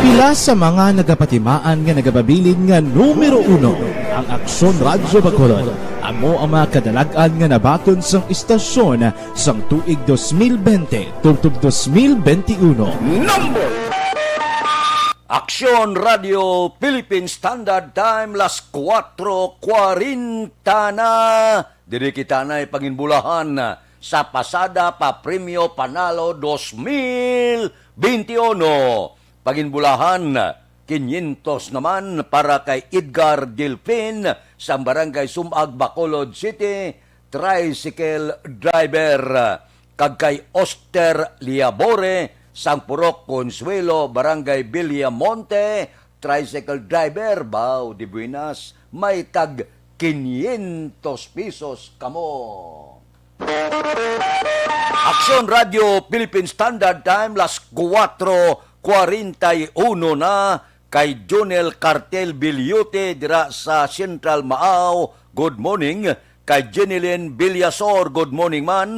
Pila sa mga nagapatimaan nga nagababilin nga numero uno ang Aksyon Radyo Bacolod. Amo ang mga kadalag-an nga nabaton sang istasyon sang tuig dos mil bente tubtob dos mil bente uno. Number Aksyon Radio Philippine Standard Time, las kuwatro kwarenta na. Diri kita na'y panginbulahan sa pasada pa Premyo Panalo dos mil bente uno. Panginbulahan, quinientos naman para kay Edgar Delfin sa Barangay Sumag, Bacolod City, tricycle driver, kag kay Oster Liabore sang Purok Consuelo, Barangay Villamonte, tricycle driver, baw, de buenas, may tag quinientos pesos kamo. Aksyon Radio Philippine Standard Time, las kuwatro kwarenta y uno na. Kay Jonel Cartel Bilyote dira sa Central Maaw, good morning. Kay Jenilyn Villasor, good morning man.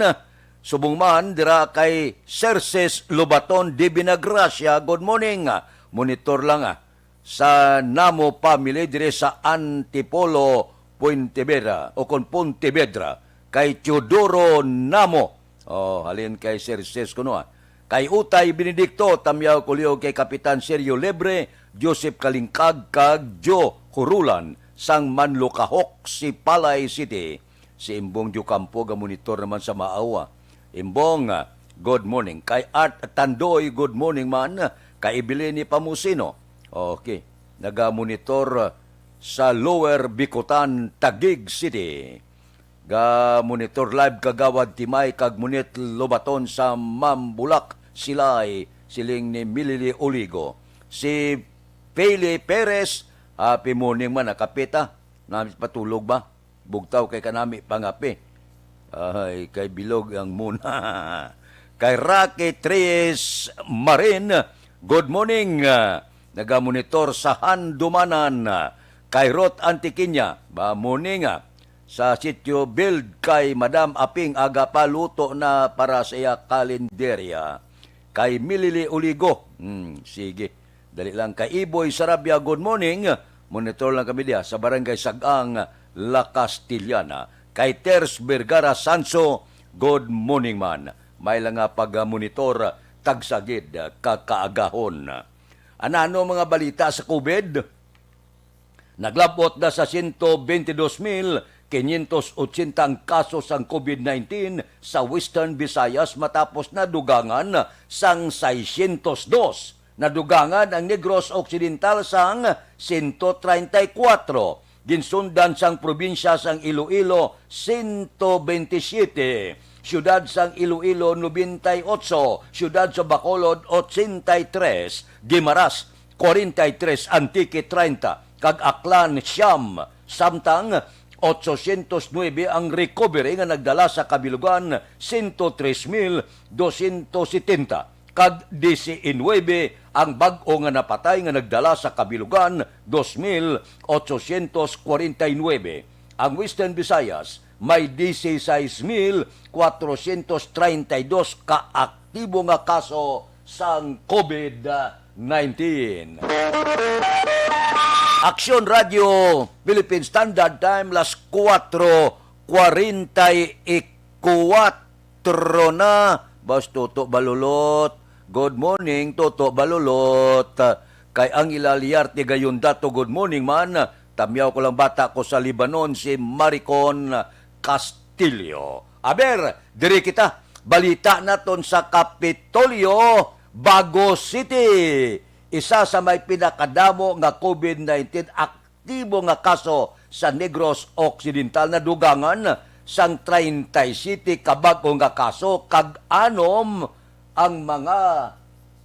Subong man dira kay Serses Lobaton de Vinagracia, good morning. Monitor lang, ah, sa Namo family diri sa Antipolo, Pontevedra, o kon Pontevedra, kay Teodoro Namo. Oh, halin kay Serses kuno, ah. Kay Utay Benedicto, Tamyaw Kuliyog, kay Kapitan Sergio Lebre, Joseph Kalingkag, kag Joe Hurulan sang Manlukahok, Sipalay City. Si Imbong Diocampo gamonitor naman sa Maawa. Imbong, ah, good morning. Kay Art Tandoy, good morning man. Kay Evelyn Pamusino. Okay. Nagamonitor, ah, sa Lower Bicutan, Taguig City. Ga-monitor live Kagawad Timay kag Munit Lobaton sa Mambulak, Silay, siling ni Milili Oligo. Si Pele Perez, happy morning man, nakapita. Nami patulog ba? Bugtaw kay kanami pangape. Ay, kay bilog ang muna. Kay Rocky Tres Marin, good morning. Ah, nagamonitor sa Handumanan. Kay Ruth Antiquiña, ba morning, ah. Sa sitio build kay Madam Aping, aga pa luto na para sa iya kalenderya. Kay Milili Uligo. Hmm, sige. Dali lang. Kay Iboy Sarabia, good morning. Monitor lang kami diya sa Barangay Sagang, La Castellana. Kay Ters Vergara Sanso, good morning man. May lang nga pag-monitor, tagsagid, kakaagahon. Anano mga balita sa COVID? Naglabot na sa sento bentidós mil kinyentos otsenta ang kaso sang COVID nineteen sa Western Visayas, matapos nadugangan sang seisyentos dos. Nadugangan ang Negros Occidental sang sento treinta y cuatro, ginsundan sang probinsya sang Iloilo, sento bentisiete, siyudad sang Iloilo, noventa y ocho, siyudad sa Bacolod, ochenta y tres, Guimaras, kwarenta y tres, Antique, treinta, kag Aklan, siyam. Samtang otsosyentos nuebe ang recovery nga nagdala sa kabilugan, sento tres mil dosyentos setenta. kag disinuebe ang bag-o nga napatay nga nagdala sa kabilugan, dos mil ochocientos kwarenta y nuebe. Ang Western Visayas may dieciséis mil cuatrocientos treinta y dos ka aktibo nga kaso sang COVID nineteen. Aksyon Radio Philippine Standard Time, las kuwatro kwarenta y kuwatro na. Bas, Toto Balulot. Good morning, Toto Balulot. Kay ang Ilaliarte gayon dato, good morning man. Tamyaw ko lang, bata ko sa Lebanon, si Maricon Castillo. Aber, diri kita. Balita naton sa Kapitolyo, Bago City. Isa sa may pinakadamo nga COVID nineteen aktibo nga kaso sa Negros Occidental, nadugangan sang treinta y siete ka bag-o nga kaso kag anom ang mga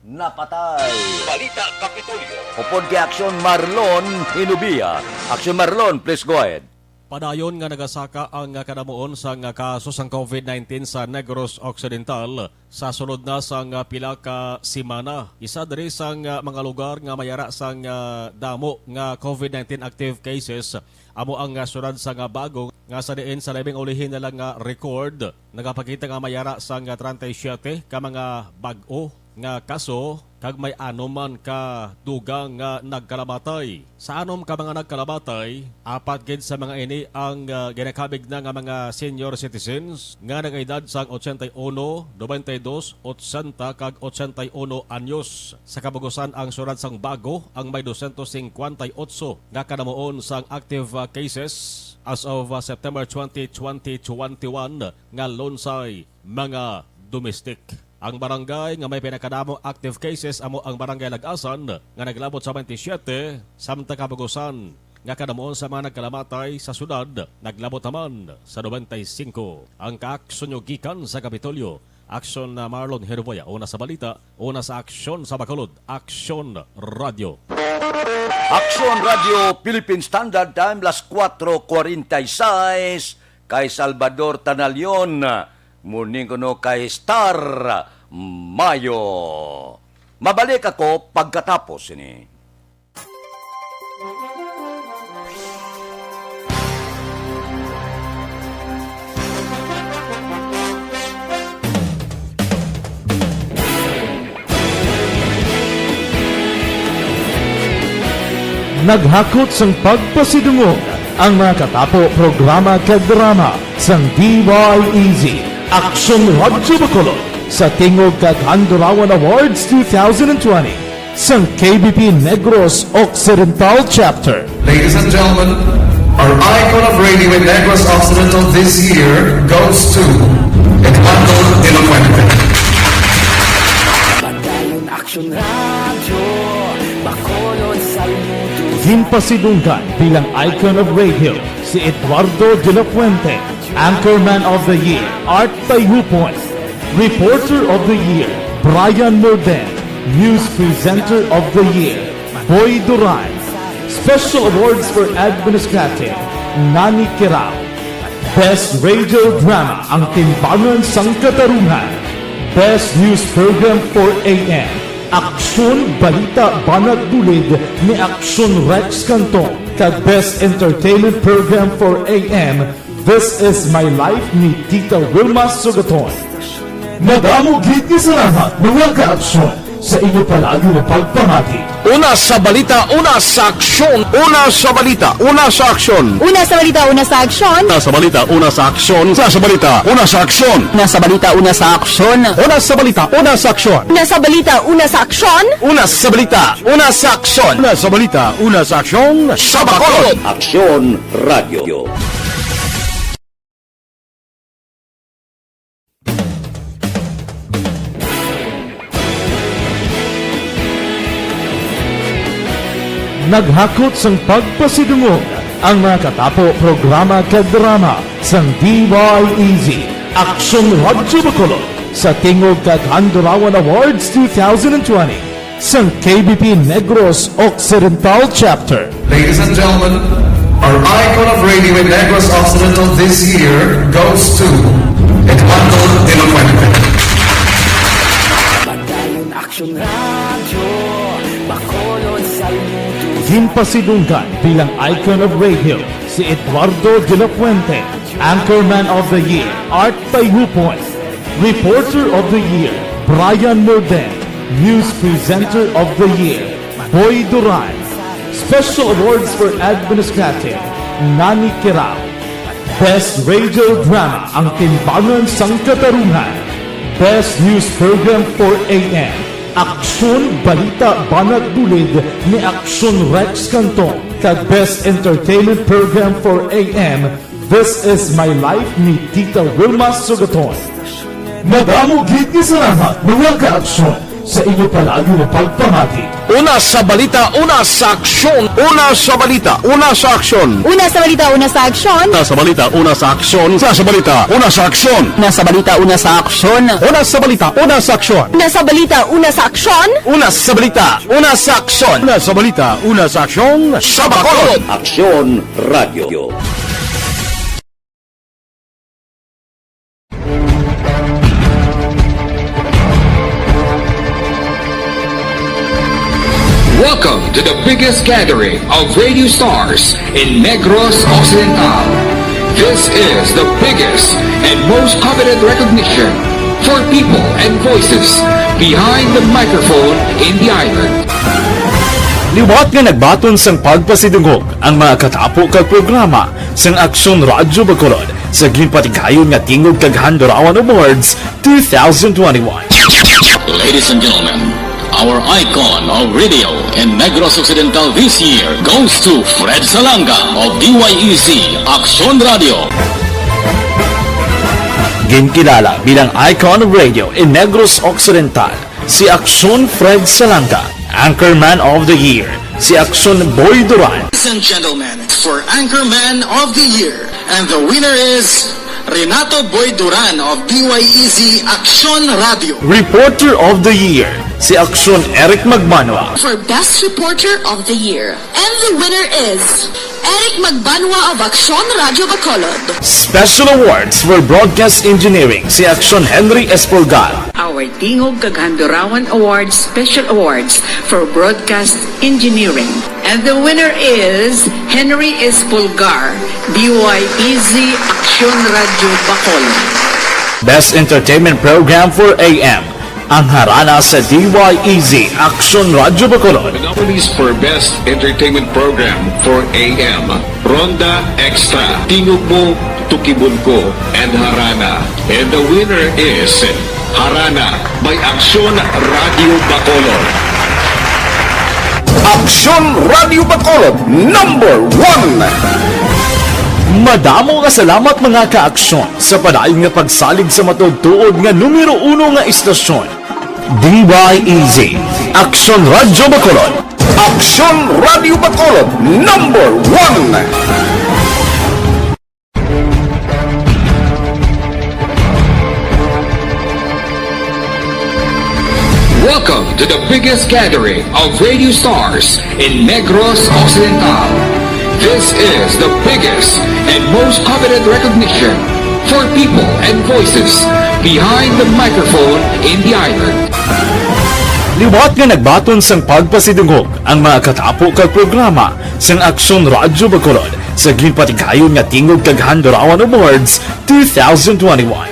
napatay. Balita Kapitolyo. Upod kay Aksyon Marlon Hinubia. Aksyon Marlon, please go ahead. Padayon nga nagasaka ang kadamuon sang kaso sang COVID nineteen sa Negros Occidental sa sulod na sang pila ka semana. Isa diri sang mga lugar nga may ara sang damo nga COVID nineteen active cases amo ang syudad sang Bago, nga sa diin sa labing ulihi na lang nga record nagapakita nga may ara sang treinta y siete ka mga bag-o nga kaso kag may anom man ka dugang nga nagkalamatay. Sa anom ka mga nagkalamatay, apat gid sa mga ini ang, ah, ginakabig na nga mga senior citizens nga nag-edad sang ochenta y uno, nobenta y dos, ochenta kag ochenta y uno anyos. Sa kabugusan, ang syudad sang Bago ang may dosyentos singkwenta y otso nga kadamuon sang active, ah, cases as of, ah, September twenty, twenty twenty-one nga lunsay mga domestic. Ang barangay nga may pinakadamo active cases amo ang Barangay Lag-asan nga naglabot sa twenty-seven, samtang kabugusan nga kadamuon sa mga nagkalamatay sa syudad naglabot naman sa nobenta y singko. Ang kaaksyon nyo gikan sa Kapitolyo, Aksyon na Marlon Herboya, una sa balita, una sa aksyon sa Bacolod, Aksyon Radio. Aksyon Radio, Philippine Standard Time, las kuwatro kwarenta y seis, kay Salvador Tanalion. Morning kuno kay Star Mayo. Mabalik ako pagkatapos ini. Naghakot sang pagpasidungog ang mga katapo, programa kag drama sang D Y E Z, Aksyon Radyo Bacolod, sa Tingog kag Handurawan Awards two thousand twenty sang K B P Negros Occidental Chapter. Ladies and gentlemen, our icon of radio in Negros Occidental this year goes to Eduardo de la Fuente. Padayon Aksyon Radyo, Bacolod, Salmudo. Ginpasidunggan bilang icon of radio si Eduardo de la Fuente, Anchorman of the Year, Art Tayhupon, Reporter of the Year, Brian Morden, News Presenter of the Year, Boy Duran, Special Awards for Administrative, Nani Kirao, Best Radio Drama, Ang Timbangan sang Katarungan. Best News Program for A M, Aksyon Balita Banat Dulid ni Aksyon Rex Canton, kag Best Entertainment Program for A M, This Is My Life ni Tita Wilma Sugaton. Madamo gid nga salamat, mga kaaksyon, sa inyo palagi nga pagpamati. Una sa balita, una sa aksyon. Una sa balita, una sa aksyon. Una sa balita, una sa aksyon. Una sa balita, una sa aksyon. Una sa balita, una sa aksyon. Una sa balita, una sa aksyon. Una sa balita, una sa aksyon. Una sa balita, una sa aksyon. Una sa balita, una sa aksyon. Una sa balita, una sa aksyon. Sa Bacolod. Aksyon Radio. Naghakot sang pagpasidungog ang mga katapo, programa kag drama sang D Y E Z, Aksyon Radyo Bacolod, sa Tingog kag Handurawan Awards two thousand twenty sang K B P Negros Occidental Chapter. Ladies and gentlemen, our icon of radio in Negros Occidental this year goes to Eduardo de la Fuente. Padayon Radyo Bacolod, saludo. Ginpasidunggan bilang icon of radio si Eduardo de la Fuente, Anchorman of the Year, Art Payupoy, Reporter of the Year, Brian Morden, News Presenter of the Year, Boy Duran. Special awards for Administrative, Nani Kirao. Best Radio Drama, Ang Timbangan sang Katarungan. Best News Program for A M, Aksyon Balita Banat Bulid ni Aksyon Rex Canton, kag Best Entertainment Program for A M, This Is My Life ni Tita Wilma Sugaton. Madamo gid nga salamat, mga kaaksyon, sa inyo palagi nga pagpamati. Una sa balita, una sa aksyon. Una sa balita, una sa aksyon. Una sa balita, una sa aksyon. Una sa balita, una sa aksyon. Una sa balita, una sa aksyon. Una sa balita, una sa aksyon. Una sa balita, una sa aksyon. Una sa balita, una sa aksyon. Una sa balita, una sa aksyon. Una sa balita, una sa aksyon. Sa Bacolod. Aksyon Radio. Welcome to the biggest gathering of radio stars in Negros Occidental. This is the biggest and most coveted recognition for people and voices behind the microphone in the island. Liwat nga nagbaton sang pagpasidungog ang mga katapo kag programa sang Aksyon Radyo Bacolod sa ginpatigayon nga Tingog kag Handurawan Awards two thousand twenty-one. Ladies and gentlemen, our icon of radio in Negros Occidental this year goes to Fred Salanga of D Y E Z Aksyon Radio. Ginkilala bilang icon of radio in Negros Occidental si Aksyon Fred Salanga, Anchorman of the Year si Aksyon Boy Duran. Ladies and gentlemen, for Anchorman of the Year, and the winner is Renato Boy Duran of D Y E Z Aksyon Radio. Reporter of the Year si Aksyon Eric Magbanwa. For Best Reporter of the Year, and the winner is Eric Magbanwa of Aksyon Radyo Bacolod. Special Awards for Broadcast Engineering si Aksyon Henry Espolgar. Our Tingog kag Handurawan Awards Special Awards for Broadcast Engineering. And the winner is Henry Espolgar, D Y E Z Aksyon Radyo Bacolod. Best Entertainment Program for A M, Ang Harana sa D Y E Z Aksyon Radyo Bacolod. The nominees for Best Entertainment Program for A M, Ronda Extra, Tingog Mo, Tukibon Ko, and Harana. And the winner is Harana by Aksyon Radyo Bacolod. Aksyon Radyo Bacolod, number one! Madamo nga salamat, mga kaaksyon, sa padayon nga pagsalig sa matuod-tuod nga numero uno nga istasyon, D Y E Z, Aksyon Radyo Bacolod. Aksyon Radyo Bacolod, number one! Welcome to the biggest gathering of radio stars in Negros Occidental. This is the biggest and most coveted recognition for people and voices behind the microphone in the island. Liwat nga nagbaton sang pagpasidungog ang mga katapo kag programa sang Aksyon Radyo Bacolod sa ginpatigayon nga Tingog kag Handurawan Awards two thousand twenty-one.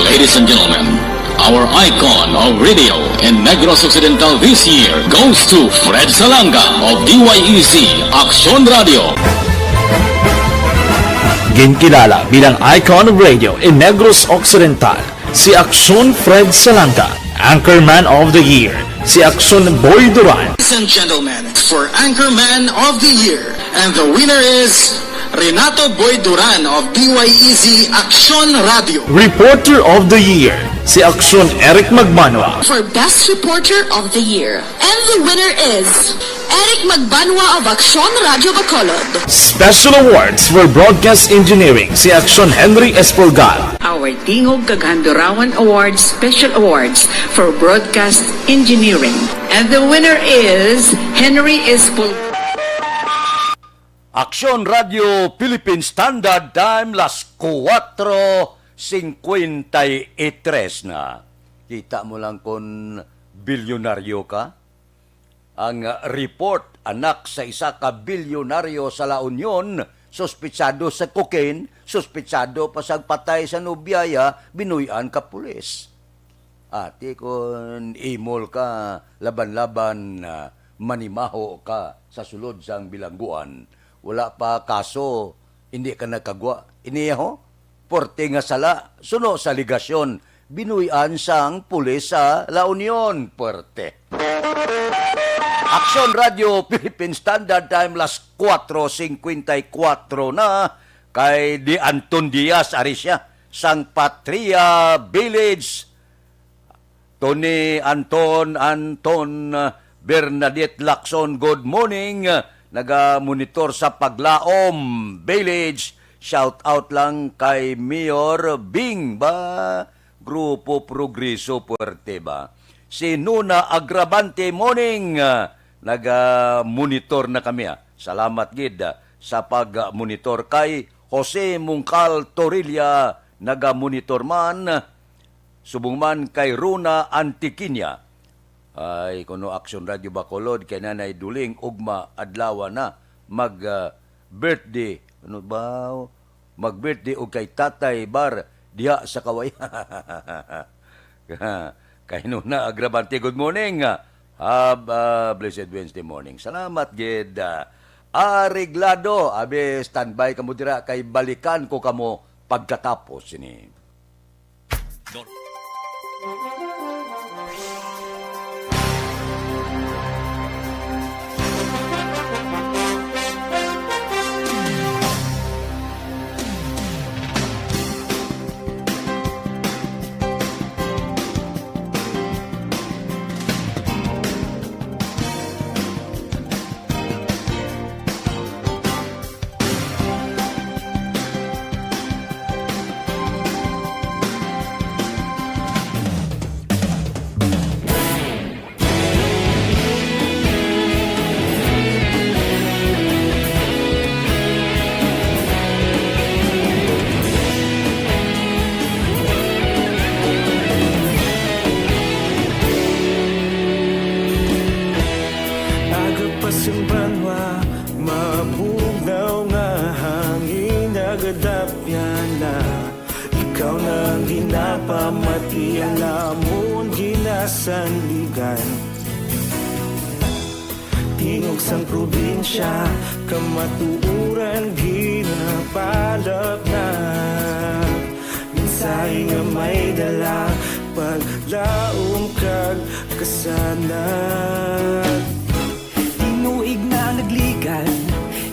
Ladies and gentlemen, our icon of radio in Negros Occidental this year goes to Fred Salanga of D Y E Z Aksyon Radio. Ginkilala bilang icon of radio in Negros Occidental si Aksyon Fred Salanga, Anchorman of the Year si Aksyon Boy Duran. Ladies and gentlemen, for Anchorman of the Year, and the winner is Renato Boy Duran of D Y E Z Aksyon Radio. Reporter of the Year si Aksyon Eric Magbanwa. For Best Reporter of the Year, and the winner is Eric Magbanwa of Aksyon Radyo Bacolod. Special Awards for Broadcast Engineering si Aksyon Henry Espolgar. Our Tingog kag Handurawan Awards Special Awards for Broadcast Engineering. And the winner is Henry Espolgar. Aksyon Radio Philippine Standard Time, las kuwatro singkwenta y tres na. Kita mo lang kung Bilyonaryo ka? Ang, ah, report, anak sa isa ka bilyonaryo sa La Union, suspitsado sa cocaine, suspitsado pa sa patay sa nobya, binuy-an ka pulis. Ati, kon imol ka, laban-laban, ah, manimaho ka sa sulod sang bilangguan. Wala pa kaso, hindi ka nagkagwa. Iniya ho, porte nga sala, suno sa alegasyon, binuy-an sang pulis sa La Union. Puwerte. Aksyon Radio Philippine Standard Time, las kuwatro singkwenta y kuwatro na, kay Di Anton Diaz, ari siya, sang Patria Village. Tony Anton, Anton, uh, Bernadette Lacson, good morning. Uh, naga-monitor sa Paglaom Village. Shout out lang kay Mayor Bing ba? Grupo Progreso, puwerte ba? Si Nuna Agravante, morning. Uh, naga-monitor na kami, ah. Salamat gid, ah, sa pag-monitor kay Jose Mungkal Torilla, naga-monitor man. Subong man kay Rona Antiquiña. Ay, kuno Action Radio Bacolod, kay Nanay Duling, ugma adlaw na, mag, ah, birthday. Ano ba? Mag-birthday og kay Tatay Bar diha sa Kaway. Kay Nuna Agravante, good morning. Have a blessed Wednesday morning. Salamat gid, ah, areglado. Abi, standby kamo dira, kay balikan ko kamo pagkatapos sini. Aga pa sing banwa, mabugnaw nga hangin nagadapyan na. Ikaw na ang ginapamati, ang amon ginasandigan. Tingog sang probinsya, kamatuoran ginapalapnag. Mensahe nga may dala, paglaom kag kasanag. Tinuig na nagligan,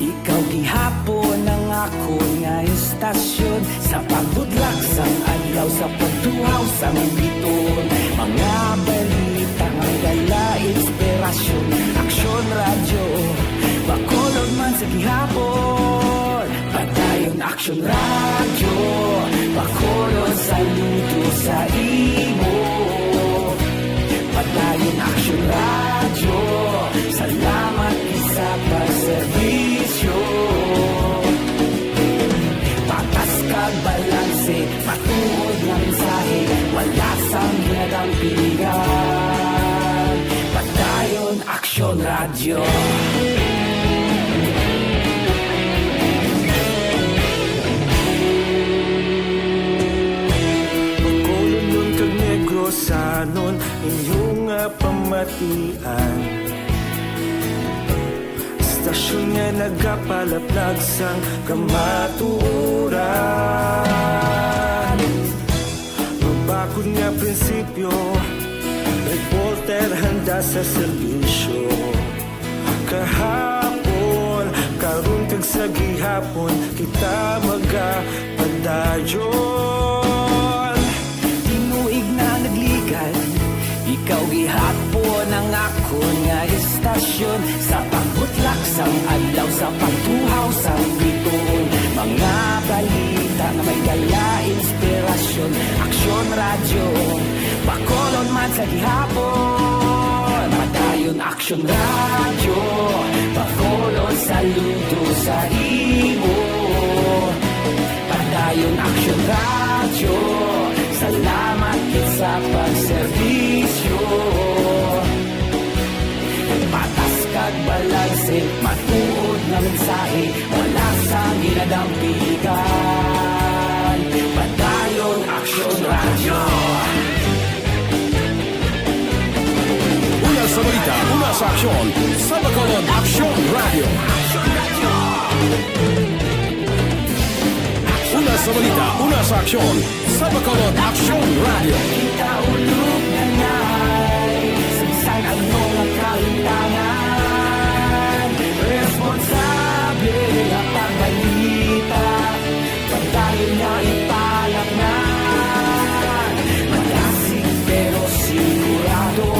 ikaw gihapon ang akon nga istasyon. Sa pagbudlak sang adlaw, sa pagtuhaw sang biton, mga balita nga dala inspirasyon. Aksyon Radyo, Bacolod man sa gihapon. Padayon Aksyon Radyo, Bacolod, saludo sa imo. Padayon Aksyon Radyo, salamat gid sa pagserbisyo. Patas kag balanse, matuod nga mensahe, wala sang ginadampingan. Padayon Aksyon Radyo. Bacolodnon kag Negrosanon, inyo nga pamatian. Istasyon nga nagapalaplag sang kamatuoran. Mabakod nga prinsipyo, reporter handa sa serbisyo. Kahapon, karon, kag sa gihapon, kita magapadayon. Tinuig na nagligan, ikaw gihapon ang akon nga istasyon. Sa pagbutlak sang adlaw, sa pagtuhaw sang biton, mga balita nga may dala inspirasyon. Aksyon Radyo, Bacolod man sa gihapon. Padayon Aksyon Radyo, Bacolod, saludo sa imo. Padayon Aksyon Radyo, salamat gid sa pagserbisyo. Matuod nga mensahe, wala sang ginadampigan. Padayon Aksyon Radyo. Una sa balita, una sa aksyon, sa Bacolod Aksyon Radyo. Una sa balita, una sa aksyon, sa Bacolod Aksyon Radyo. Kita ulog na ngay, sa bisan ano nga kalimtangan, responsable nga pagbalita, padayon nga ipalapnan. Magasig pero sigurado,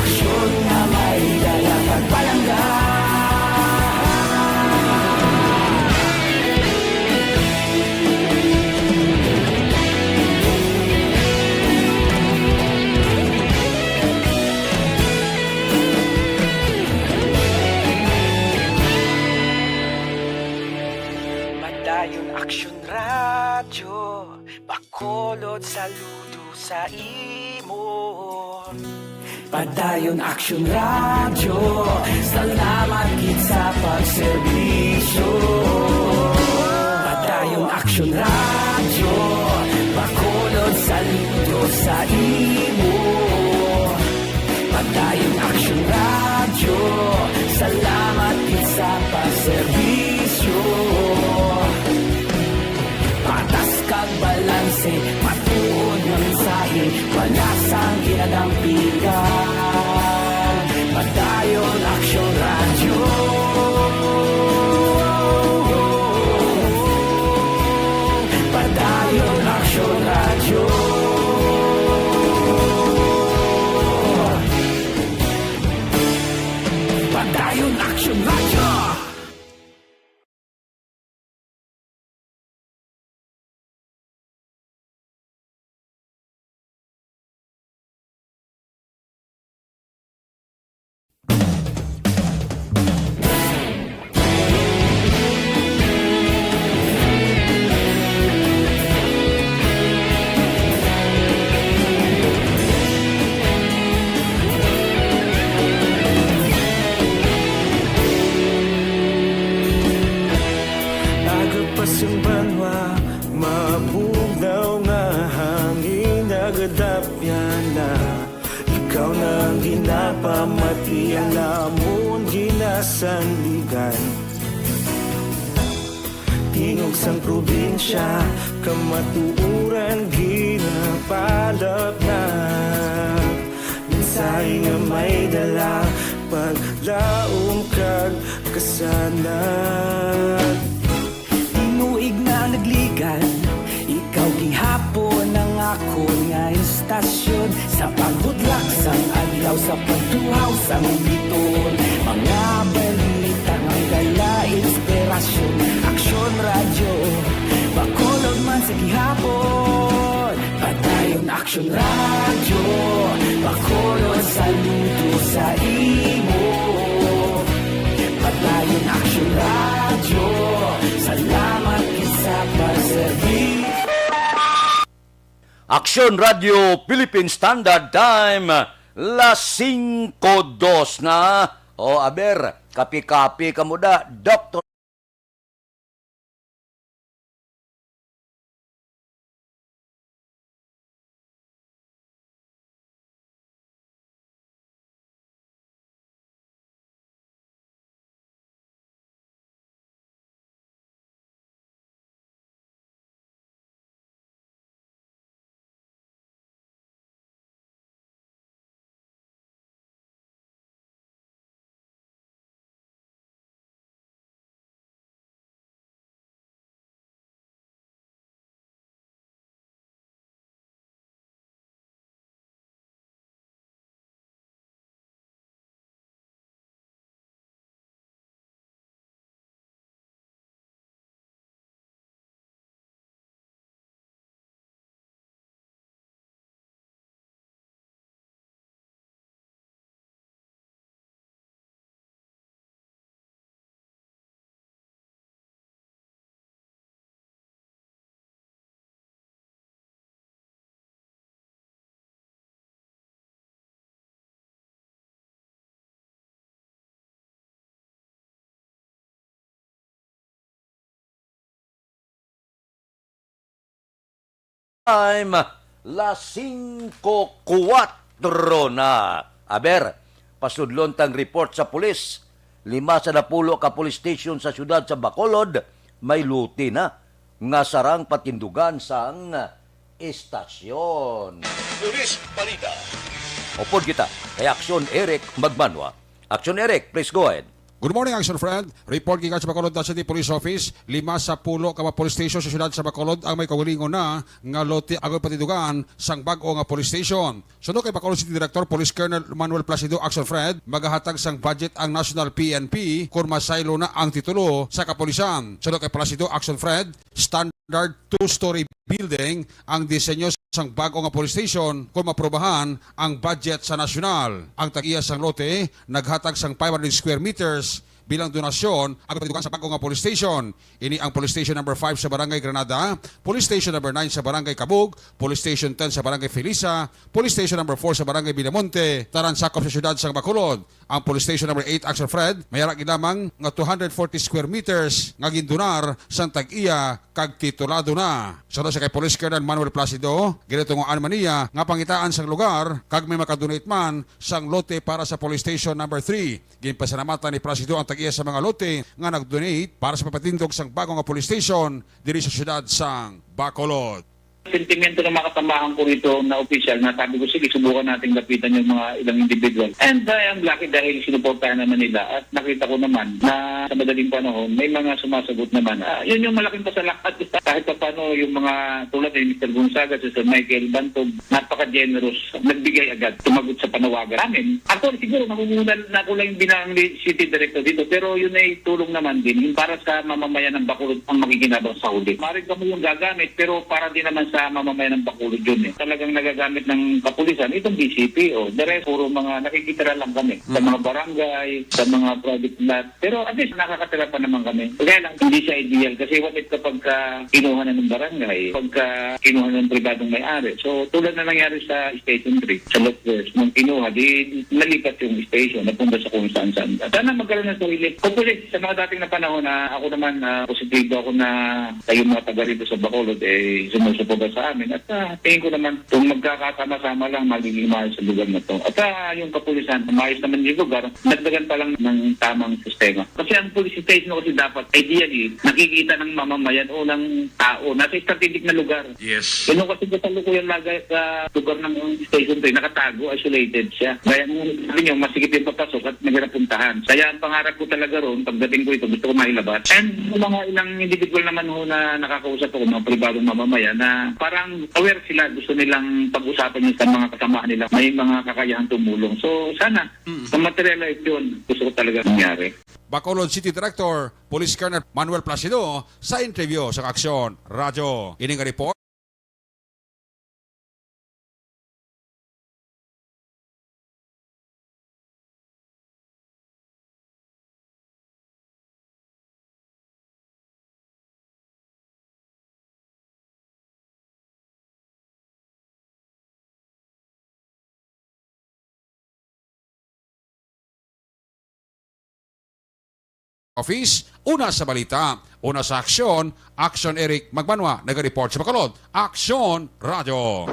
aksyon nga may dala kag palangga. Padayon Aksyon Radyo, Bacolod, saludo sa imo. Padayon Aksyon Radyo, salamat gid sa pagserbisyo. Padayon Aksyon Radyo, Bacolod, saludo sa imo. Padayon Aksyon Radyo, salamat gid sa pagserbisyo. Patas kag balanse, matuod nga mensahe, wala sang ginadampigan. Padayon Aksyon Radyo. Padayon Aksyon Radyo. Padayon Aksyon Radyo. Aga pa sang banwa, mabugnaw nga hangin nagadapyan na. Ikaw na ang ginapamati, ang amon ginasandigan. Tingog sang probinsya, kamatuoran ginapalapnag. Mensahe nga may dala, paglaom kag kasanag. Tinuig na nagligan, ikaw gihapon ang akon nga istasyon. Sa paghudlak sang adlaw, sa pagtuhaw sang biton, mga balita nga dala inspirasyon. Aksyon Radyo, Bacolod man sa gihapon. Padayon Aksyon Radyo, Bacolod, saludo sa imo. Padayon Aksyon Radyo, salamat gid sa pagserbi. Aksyon Radyo Philippine Standard Time, las singko dos na. O, aber, kapi-kapi kamo da, Doktor. time, las singko kuwatro na. Aber, pasudlon tang report sa pulis. Lima sa napulo ka police station sa siyudad sa Bacolod may lote na nga sarang patindugan sang istasyon. Police Balita. Upod kita kay Action Eric Magmanwa. Action Eric, please go ahead. Good morning, Action Friend. Report gikan sa Bacolod City Police Office. Lima sa pulo ka mga police station sa siyudad sa Bacolod ang may kaugalingon na nga lote agoy patindugan sang bag-o nga police station. Suno kay Bacolod City Director Police Colonel Manuel Placido, Action Friend, magahatag sang budget ang National P N P kon masaylo na ang titulo sa kapulisan. Suno kay Placido, Action Friend, standard two-story building ang disenyo sang bag-o nga police station kon maprobahan ang budget sa nasyonal. Ang tag-iya sang lote naghatag sang five hundred square meters bilang donasyon ang pagpatukan sa bag-o nga police station. Ini ang Police Station Number Five sa Barangay Granada, Police Station Number Nine sa Barangay Cabug, Police Station Ten sa Barangay Felisa, Police Station Number Four sa Barangay Villamonte, tanan sakop sa siyudad sang Bacolod. Ang Police Station Number Eight, Action Friend, may ara gid lamang nga two hundred forty square meters nga gindonar sang tag-iya kag titulado na. Suno sa kay Police Colonel Manuel Placido, ginatungoan man niya nga pangitaan sang lugar kag may makadonate man sang lote para sa Police Station Number Three. Ginpasalamatan ni Placido ang tag-iya sa mga lote nga nag-donate para sa pagpatindog sang bago nga police station diri sa siyudad sang Bacolod. Sentimiento ng mga kasamahan ko rito na opisyal na sabi ko, "Sige, subukan natin lapitan yung mga ilang individual." And I am lucky dahil sinuportahan naman nila at nakita ko naman na sa madaling panahon, may mga sumasagot naman. Ah, yun yung malaking pasalamat. Kahit pa paano yung mga tulad ni Mister Gonzaga, Sir Michael Bantog, napaka-generous. Nagbigay agad, sumagot sa panawagan namin. Actually, siguro, nangunguna na ako lang yung bilang ni City Director dito, pero yun ay tulong naman din. Yung para sa mamamayan ng Bacolod ang makikinabang sa huli. Maaaring kami yung gagamit, pero para din naman sa mamamayan ng Bacolod yun eh. Talagang nagagamit ng kapulisan, itong D C P, oh. The rest, puro mga nakikitira lang kami sa Mm. mga barangay, sa mga private lot. Pero at least, nakakatira pa naman kami. Kaya lang, hindi siya ideal. Kasi what if kapag ka kinuha na ng barangay, pagka kinuha ng pribadong may-ari? So, tulad na nangyari sa Station Three, sa Lot First, nung kinuha, di nalipat yung station, napunta sa kung saan-saan. At sana magkaroon ng sarili. Hopefully, sa mga dating na panahon na ako naman, ah, positibo ako na kayo mga taga rito sa Bacolod, eh, sumusuporta sa amin. At, ah, tingin ko naman, kung magkakasama-sama lang, magiging maayos sa lugar na to. At, ah, yung kapulisan, maayos naman yung lugar, dagdagan pa lang ng tamang sistema. Kasi ang police station kasi dapat, ideally, nakikita ng mamamayan o ng tao. Nasa strategic na lugar. Yes. Yun yung kasi kasalukuyan lagi sa lugar ng station to, eh, nakatago, isolated siya. Kaya nga, sabi niyo, masikip yung papasok at mahirap puntahan. Kaya ang pangarap ko talaga ron, pagdating ko ito, gusto ko mailabas. And yung mga ilang individual naman ho na nakakausap ako, mga pribadong mamamayan, na parang aware sila, gusto nilang pag-usapan yun sa mga kasamahan nila. May mga kakayahang tumulong. So, sana, Mm. kung materialize yun, gusto ko talaga mangyari. Bacolod City Director, Police Colonel Manuel Placido, sa interview sa Aksyon Radyo. Ini nga report. Office, una sa balita, una sa aksyon, Action Eric Magbanwa, naga-report sa Bacolod, Action Radio.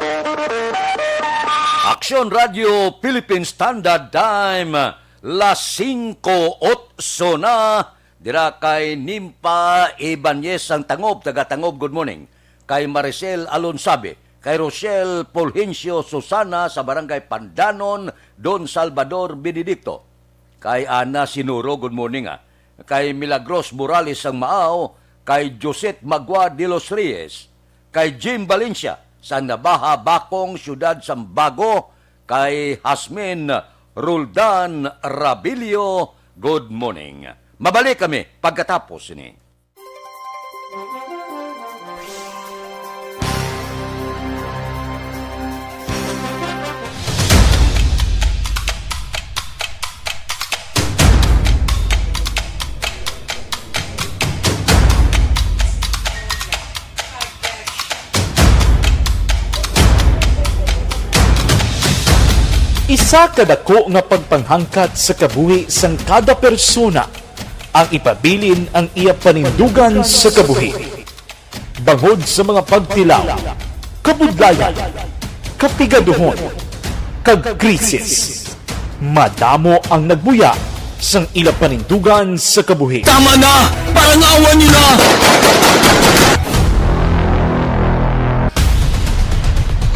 Action Radio Philippine Standard Time, las singko otso na, dira kay Nimpa Ibanez ang Tangob, taga Tangob, good morning. Kay Maricel Alonsabe, kay Rochelle Fulgencio Susana sa Barangay Pandanon, Don Salvador Benedicto. Kay Ana Sinuro, good morning, ah. Kay Milagros Morales sang Maao, kay Josette Magua de los Reyes, kay Jim Valencia sa Nabaha, Bacong, Siyudad Sambago, kay Hasmin Roldan Rabilio, good morning. Mabalik kami pagkatapos ni. Isa ka dako nga pagpanghangkat sa kabuhi sang kada persona ang ipabilin ang iya panindugan sa kabuhi. Bangod sa mga pagtilaw, Kabudlayan, kapigaduhon, kag krisis. Madamo ang nagbuya sang ila panindugan sa kabuhi. Tama na! Parangawan niyo na!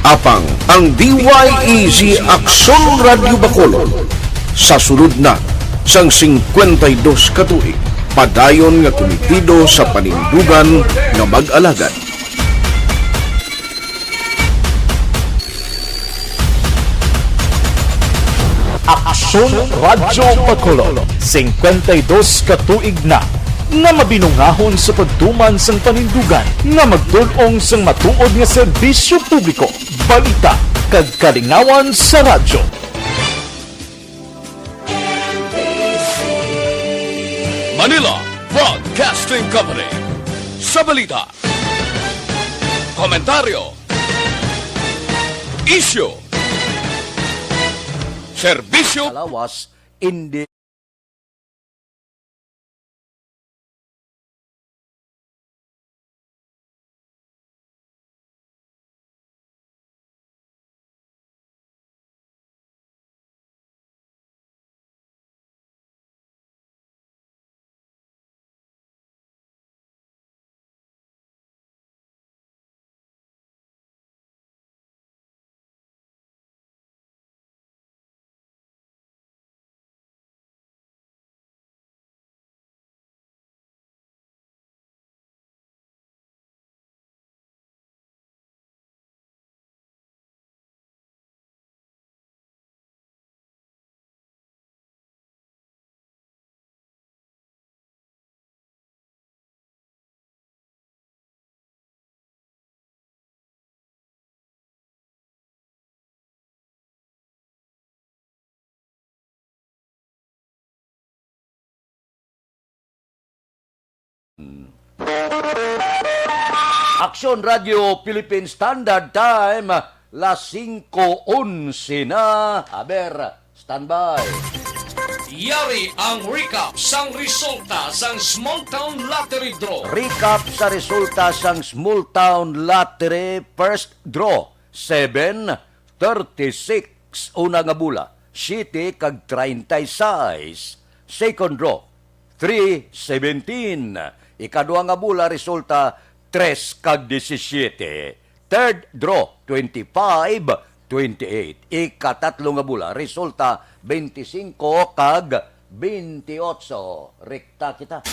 Apang ang D Y E G Aksyon Radyo Bacolod sa sulod na sang singkwenta y dos ka tuig, padayon nga kumitido sa panindugan nga mag-alagad. Aksyon Radyo Bacolod, singkwenta y dos ka tuig na nga mabinungahon sa pagtuman sang panindugan nga magtul-ong sang matuod nga serbisyo publiko, balita, kag kalingawan sa radyo. Manila Broadcasting Company. Sa balita, komentaryo, isyu, serbisyo, kalawas, indi Aksyon Radio Philippine Standard Time, las singko onse na. Aber, standby. Yari ang recap sang resulta sang Small Town Lottery Draw. Recap sa resulta sang Small Town Lottery First Draw, seven, thirty-six, una nga bola, siyete kag treinta y seis. Second draw, three, seventeen. Ikadua nga bola, resulta, tres kag disisiete. Third draw, twenty-five, twenty-eight. Ikatatlo nga bola, resulta, bente singko kag bente otso. Rekta kita.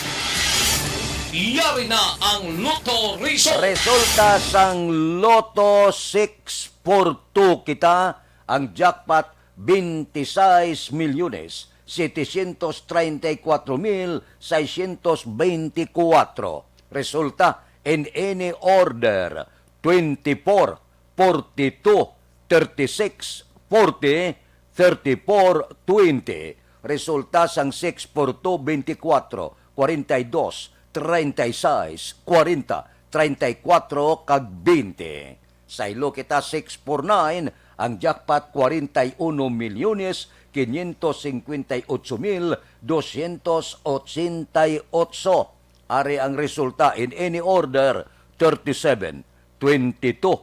Yari na ang Lotto Result. Resulta sang Lotto six four two kita, ang jackpot, veintiséis milyones setecientos treinta y cuatro mil seiscientos veinticuatro. Resulta, in any order, twenty-four, forty-two, thirty-six, forty, thirty-four, twenty. Resulta sang six four two, veinticuatro, cuarenta y dos, treinta y seis, cuarenta, treinta y cuatro, kag veinte. Saylo kita, six four nine, ang jackpot, cuarenta y uno milyones quinientos cincuenta y ocho mil doscientos ochenta y ocho. Ari ang resulta in any order, thirty-seven, twenty-two,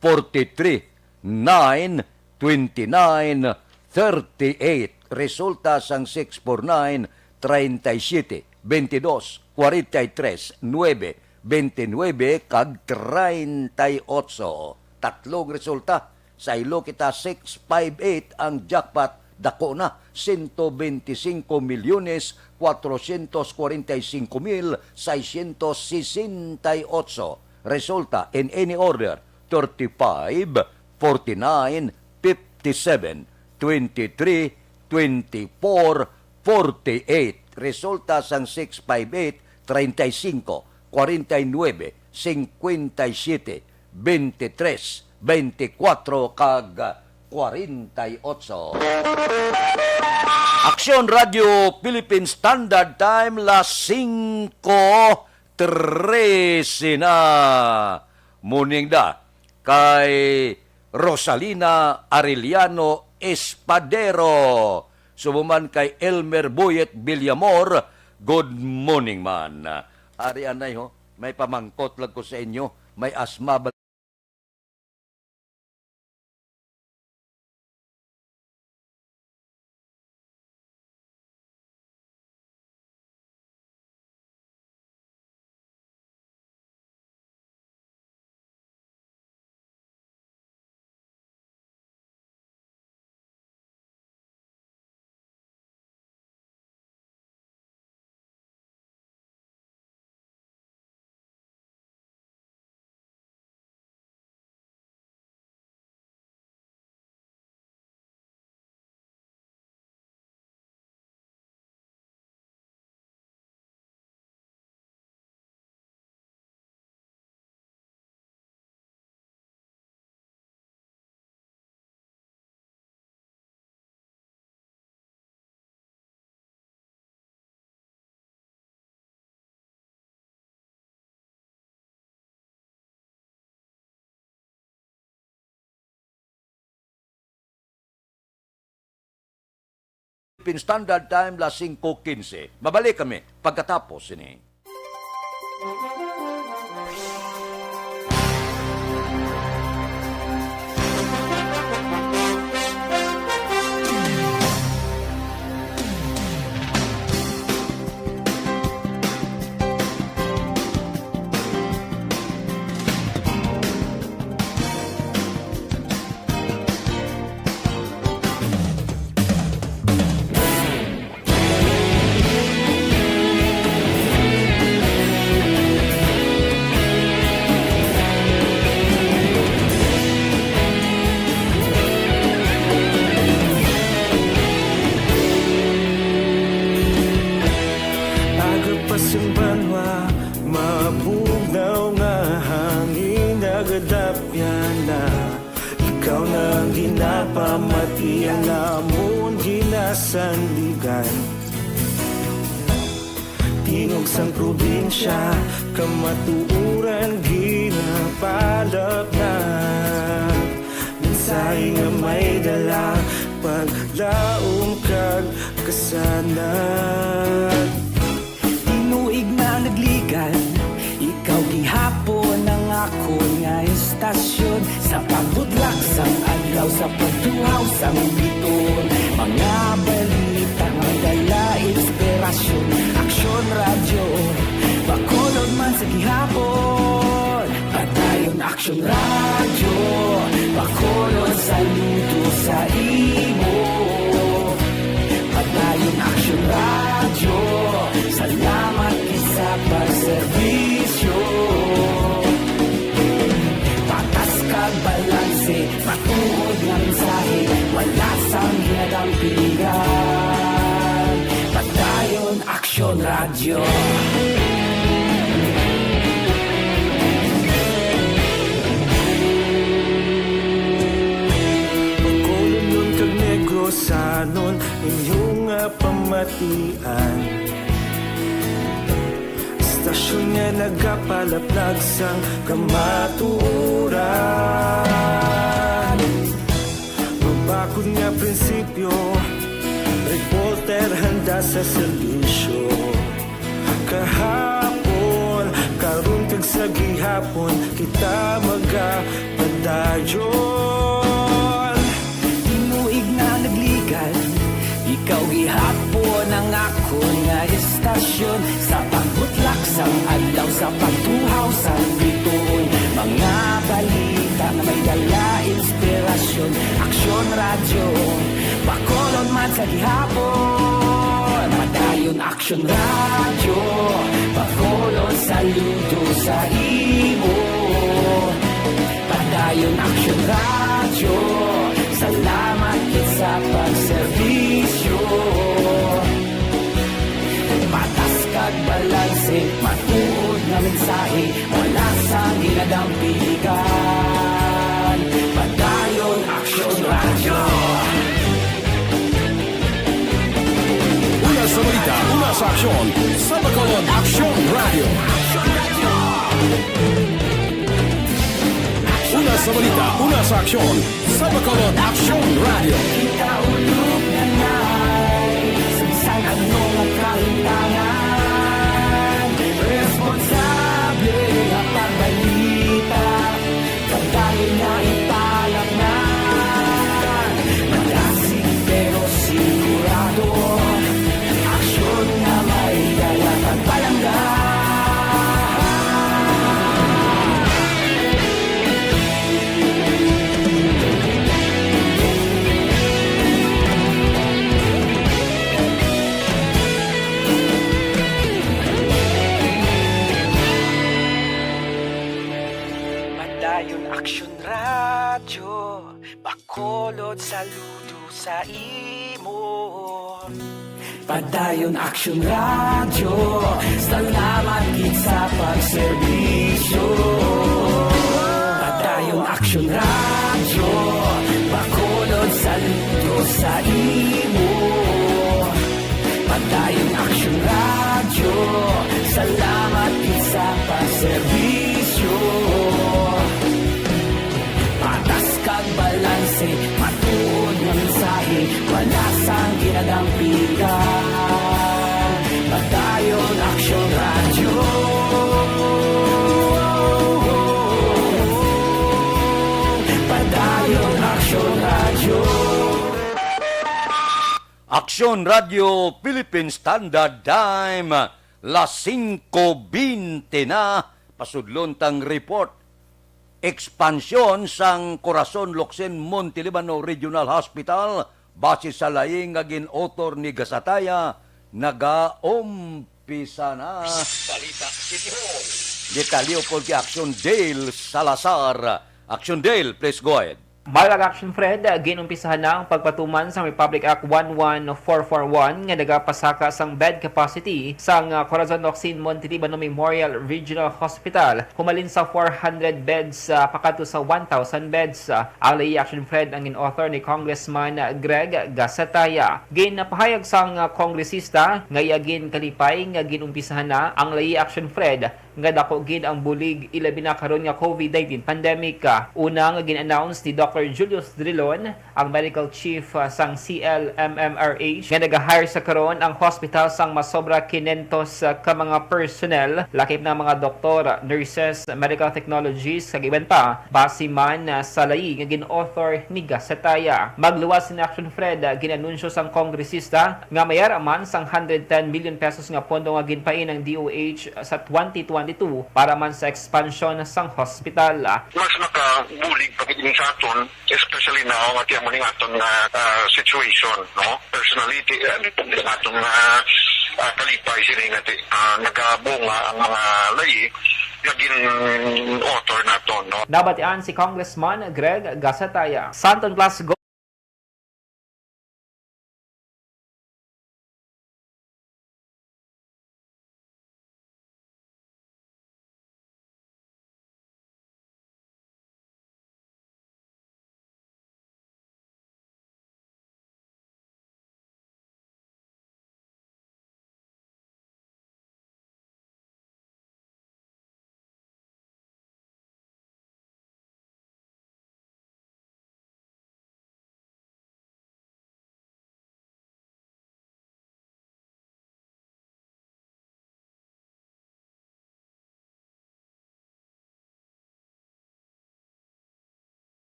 forty-three, nine, twenty-nine, thirty-eight. Resulta sang six four nine, treinta y siete, veintidós, cuarenta y tres, nuebe, veintinuebe, kag treinta y ocho. Tatlong resulta. Saylo kita, six five eight ang jackpot, dako na, ciento veinticinco millones cuatrocientos cuarenta y cinco mil seiscientos sesenta y ocho. Resulta, in any order, thirty-five, forty-nine, fifty-seven, twenty-three, twenty-four, forty-eight. Resulta sang six five eight, treinta y cinco, cuarenta y nueve, cincuenta y siete, veintitrés, veinticuatro, kag cuarenta y ocho. Aksyon Radio Philippine Standard Time, las singko trese na. Morning da kay Rosalina Arellano Espadero. Subo man kay Elmer Boyet Villamor, good morning man. Ari anay ho, may pamangkot lang ko sa inyo, may asma ba? Philippine Standard Time, las singko quince. Mabalik kami pagkatapos sini. Aga pa sang banwa, mabugnaw nga hangin nagadapyan na. Ikaw na ang ginapamati, ang amon ginasandigan. Tingog sang probinsya, kamatuoran ginapalapnag. Mensahe nga may dala, paglaom kag kasanag. Tinuig na nagligan, ikaw gihapon ang akon nga estasyon. Sa pagbudlak sang adlaw, sa pagtuhaw sang biton, mga balita may dala inspirasyon. Aksyon Radyo, Bacolod man sa gihapon. Padayon Aksyon Radyo, Bacolod, saludo sa imo. Padayon Aksyon Radyo, salamat gid sa pagserbisyo. Patas kag balanse, matuod nga mensahe, wala sang ginadampigan. Padayon Aksyon Radyo. Bacolodnon kag Negrosanon, inyo nga pamatian. Estasyon nga nagapalaplag sang kamatuoran. Mabakod nga prinsipyo, reporter handa sa serbisyo. Kahapon, karon kag sa gihapon, kita magapadayon. Tinuig na nagligan, ikaw gihapon ang akon nga estasyon. Sa pagbutlak sang adlaw, sa pagtuhaw sang bituon, mga balita nga may dala inspirasyon. Aksyon Radyo, Bacolod man sa gihapon. Padayon Aksyon Radyo, Bacolod, saludo sa imo. Padayon Aksyon Radyo, salamat gid sa pagserbisyo. Patas kag balanse, matuod nga mensahe, wala sang ginadampigan. Padayon Aksyon Radyo. Una sa balita, una sa aksyon, sa Bacolod Aksyon Radyo. Una sa balita, una sa aksyon, sa Bacolod Aksyon Radyo. Kita ulog na nai, sa bisan ano nga kahimtangan, responsable nga pagbalita, padayon nga ipalapngan. Madasig pero sigurado, aksyon nga may dala kag palangga. Padayon Aksyon Radyo, Bacolod, saludo sa imo. Padayon Aksyon Radyo, salamat gid sa pagserbisyo. Padayon Aksyon Radyo, Bacolod, saludo sa imo. Padayon Aksyon Radyo, salamat gid sa pagserbisyo. Patas kag balanse, matuod nga mensahe, wala sang ginadampigan. Radyo Philippine Standard Time, las singko bente na, pasudlon tang report. Ekspansyon sang Corazon Locsin Monte Libano Regional Hospital, base sa layi nga gin-author ni Gasataya, nagaumpisa na. Balita City Hall. Detalye upod kay Action Dale Salazar. Action Dale, please go ahead. Mayong aga, Action Fred, ginumpisahan na ang pagpatuman sang Republic Act one one four four one nga nagapasaka sang bed capacity sang, ah, Corazon Locsin Monte Libano Memorial Regional Hospital, humalin sa four hundred beds, ah, pakadto sa one thousand beds. Ah, ang layi, Action Fred, ang gin-author ni Congressman Greg Gasataya. Ginpahayag sang, ah, kongresista nga iya ginkalipay nga ginumpisahan na ang layi, Action Fred, nga dako gid ang bulig, ilabi na karon nga covid nineteen pandemic. Ah, una nga gin-announce ni Doctor Julius Drilon, ang medical chief, ah, sang C L M M R H, nga nagahire sa karon ang hospital sang masobra kinentos, ah, ka mga personnel, lakip na mga doktor, nurses, medical technologists, kag iban pa. Base man, ah, sa layi nga gin-author ni Gasataya. Magluwas ni Action Fred, ah, gin-anunsyo sang kongresista nga mayara man sang hundred ten million pesos nga pondo nga ginpain ang D O H sa twenty twenty-two para man sa ekspansyon sang hospital. Mas makabulig pa gid sa aton, especially now nga tiyan mo ning aton nga, ah, situation, no? Personally, ti-, ah, ang aton nga, ah, kalipay sini nga ti-, ah, nagabunga ang mga layi nga gin-author naton, no? Nabatian si Congressman Greg Gasataya. Santon Plus, go.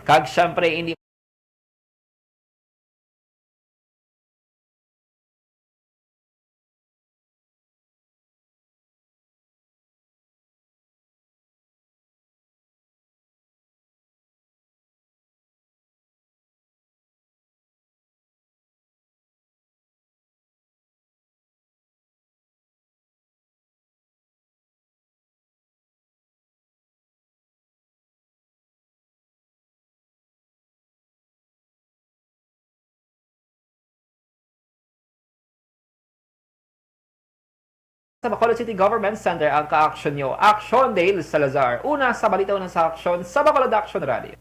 Kag siyempre, hindi Sa Bacolod City Government Center ang ka-aksyon nyo. Aksyon Dale Salazar. Una sa balita, una sa aksyon sa Bacolod Action Radio.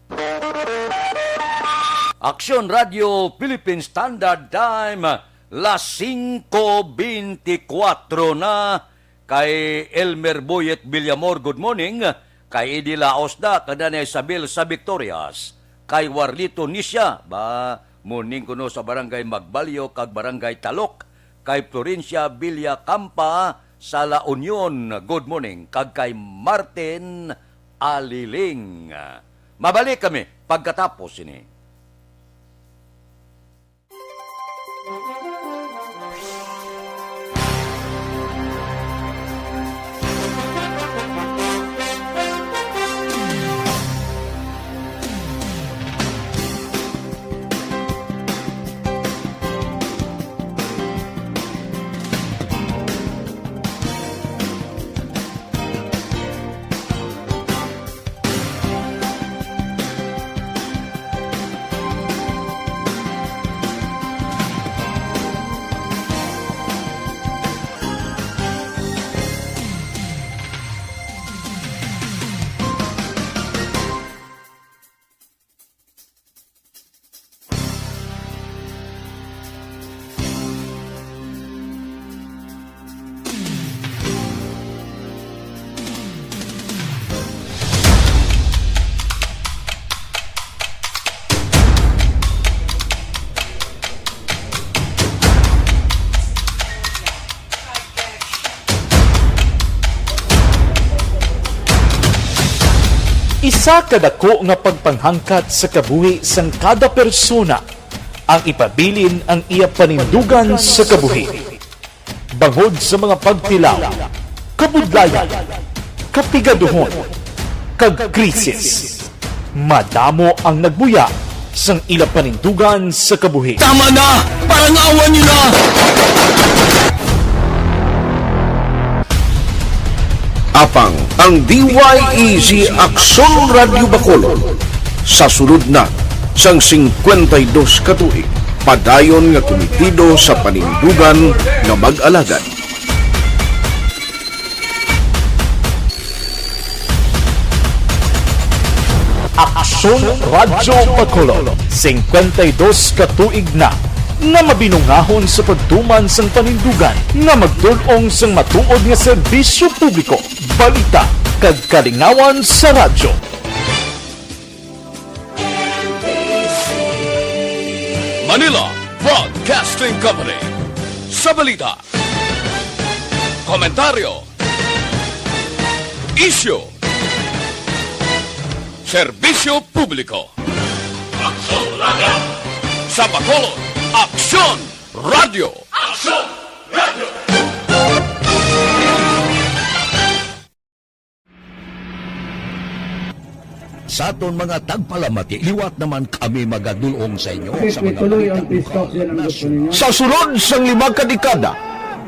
Aksyon Radio Philippine Standard Time, las singko bentikwatro na. Kay Elmer Boyet Villamor, good morning. Kay Eddie Laos da, kag Nanay Isabel sa Victorias. Kay Warlito Nisha, ba, morning kuno sa Barangay Magbalyo kag Barangay Talok. Kay Florencia Villacampa sa La Union, good morning. Kag kay Martin Aliling. Mabalik kami pagkatapos ini. Isa ka dako nga pagpanghangkat sa kabuhi sang kada persona ang ipabilin ang iya panindugan sa kabuhi. Bangod sa mga pagtilaw, kabudlayan, kapigaduhon, kag krisis, madamo ang nagbuya sang ila panindugan sa kabuhi. Tama na! Parang awan niyo na! Apang ang D Y E Z Aksyon Radyo Bacolod sa sulod na sang singkwenta y dos ka tuig, padayon nga kumitido sa panindugan nga mag-alagad. Aksyon Radyo Bacolod, singkwenta y dos ka tuig na nga mabinungahon sa pagtuman sang panindugan nga magdul-ong sang matuod nga serbisyo publiko, balita, kag kalingawan sa radyo. Manila Broadcasting Company. Sa balita, komentaryo, isyu, serbisyo publiko. Aksyon Radyo. Sa Bacolod, Aksyon Radyo. Aksyon Radyo. Sa aton mga tagpalamati, liwat naman kami magadulong sa inyo sa mga balita lokal, nasyonal. Sa sulod sang lima ka dekada,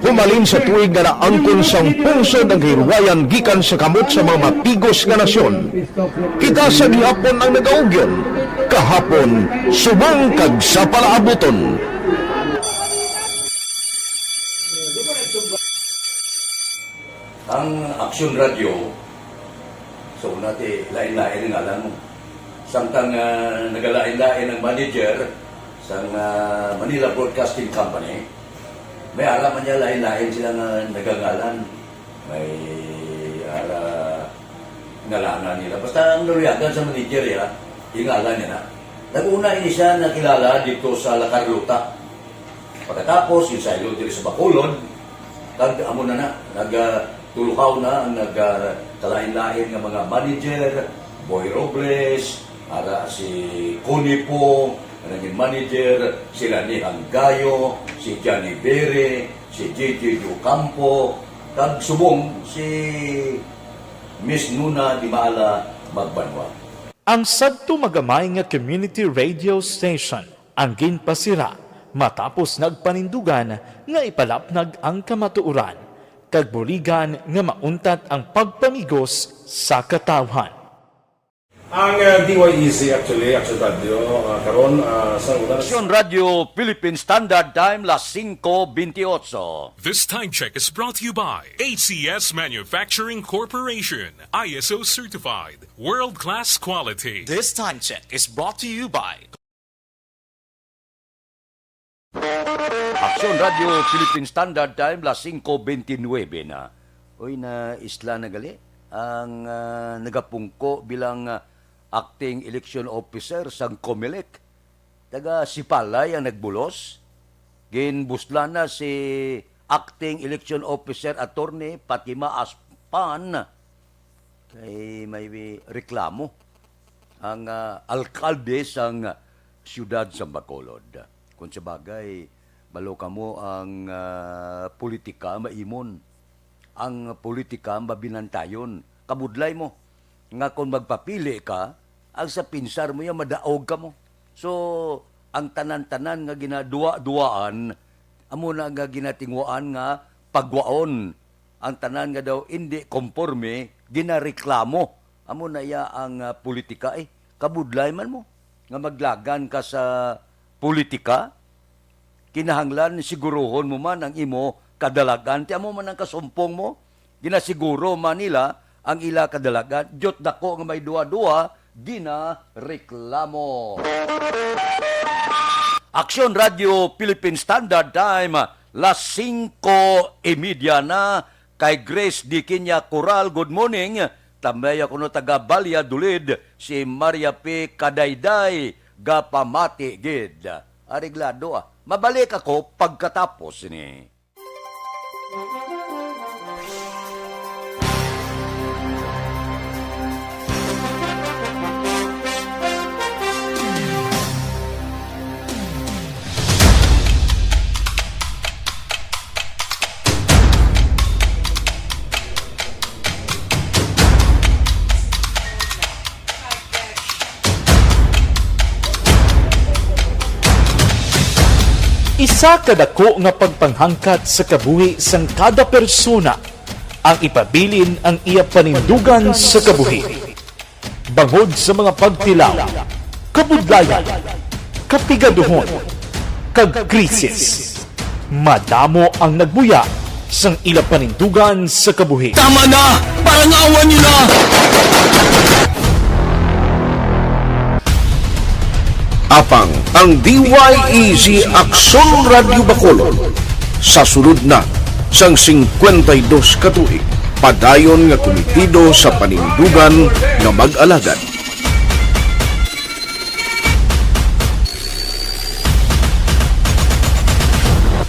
humalin sa tuig nga naangkon sang pungsod ang kahirwayan gikan sa kamot sa mga matigos nga nasyon. Kita sa gihapon ang nagaugyon, kahapon, subong kag sa palaabuton. Ang Aksyon Radyo, sa una, ti, lain-lain ang ngalan mo. Samtang, ah, nagalain-lain ang manager sang, ah, Manila Broadcasting Company, may ara man niya lain-lain sila nga nagangalan. May ara ngalanan nila. Basta ang naluyagan sa manager, ya, ingalan niya na. Nag-una ini siya nakilala dito sa La Carlota. Pagkatapos, yung saylo diri sa Bacolod, kag amo na na, nag, ah, tuluhaw na ang nag, ah, kalain-lain nga mga manager, Boy Robles, ara si Connie Pong, ang naging manager, sila ni Hanggayo, si Johnny Bere, si J J Ocampo, kag subong si Miss Nuna Dimaala Magbanwa. Ang sadto magamay nga community radio station ang ginpasira matapos nagpanindugan nga ipalapnag ang kamatuoran kag buligan nga mauntat ang pagpamigos sa katawhan. Ang, uh, D Y E Z actually, Action Radio, uh, karon, uh, sa una. Action Radio Philippine Standard Time, las singko bentiocho. This time check is brought to you by A C S Manufacturing Corporation, I S O certified, world-class quality. This time check is brought to you by Aksyon Radio Philippine Standard Time, las singko bentisinuebe na. Uy, na isla na gali ang, ah, nagapungko bilang, ah, acting election officer sang Comelec. Taga Sipalay ang nagbulos. Ginbuslan na si acting election officer attorney Fatima Aspan. Kay may reklamo ang, ah, alkalde sang siyudad sang Bacolod. Kung sa bagay, balo kamo ang, ah, politika maimon. Ang politika mabinantayon. Kabudlay mo nga kon magpapili ka, ang sa pinsar mo ya madaog kamo. So, ang tanan-tanan nga ginaduwa-duwaan, amo na nga ginatinguhaan nga pagwaon. Ang tanan nga daw indi komporme, ginareklamo. Amo na iya ang, ah, politika, eh. Kabudlay man mo nga maglagan ka sa politika. Kinahanglan siguruhon mo man ang imo kadalagan. Ti amo man ang kasumpong mo. Ginasiguro man nila ang ila kadalagan. Diyot dako nga may duwa-duwa, ginareklamo. Aksyon Radio Philippine Standard Time, las singko y media na. Kay Grace Diquiña Coral, good morning. Tambay ako no taga Valladolid, si Maria P. Kadayday, gapamati gid. Areglado, ah. Mabalik ako pagkatapos ni. Sa kadako nga pagpanghangkat sa kabuhi sang kada persona, ang ipabilin ang iya panindugan sa kabuhi. Bangod sa mga pagtilaw, kabudlayan, kapigaduhon, kag krisis, madamo ang nagbuya sang ila panindugan sa kabuhi. Tama na! Parang awa niyo na! Apang ang D Y E Z Aksyon Radyo Bacolod sa sulod na sang singkwenta y dos ka tuig, padayon nga kumitido sa panindugan nga mag-alagad.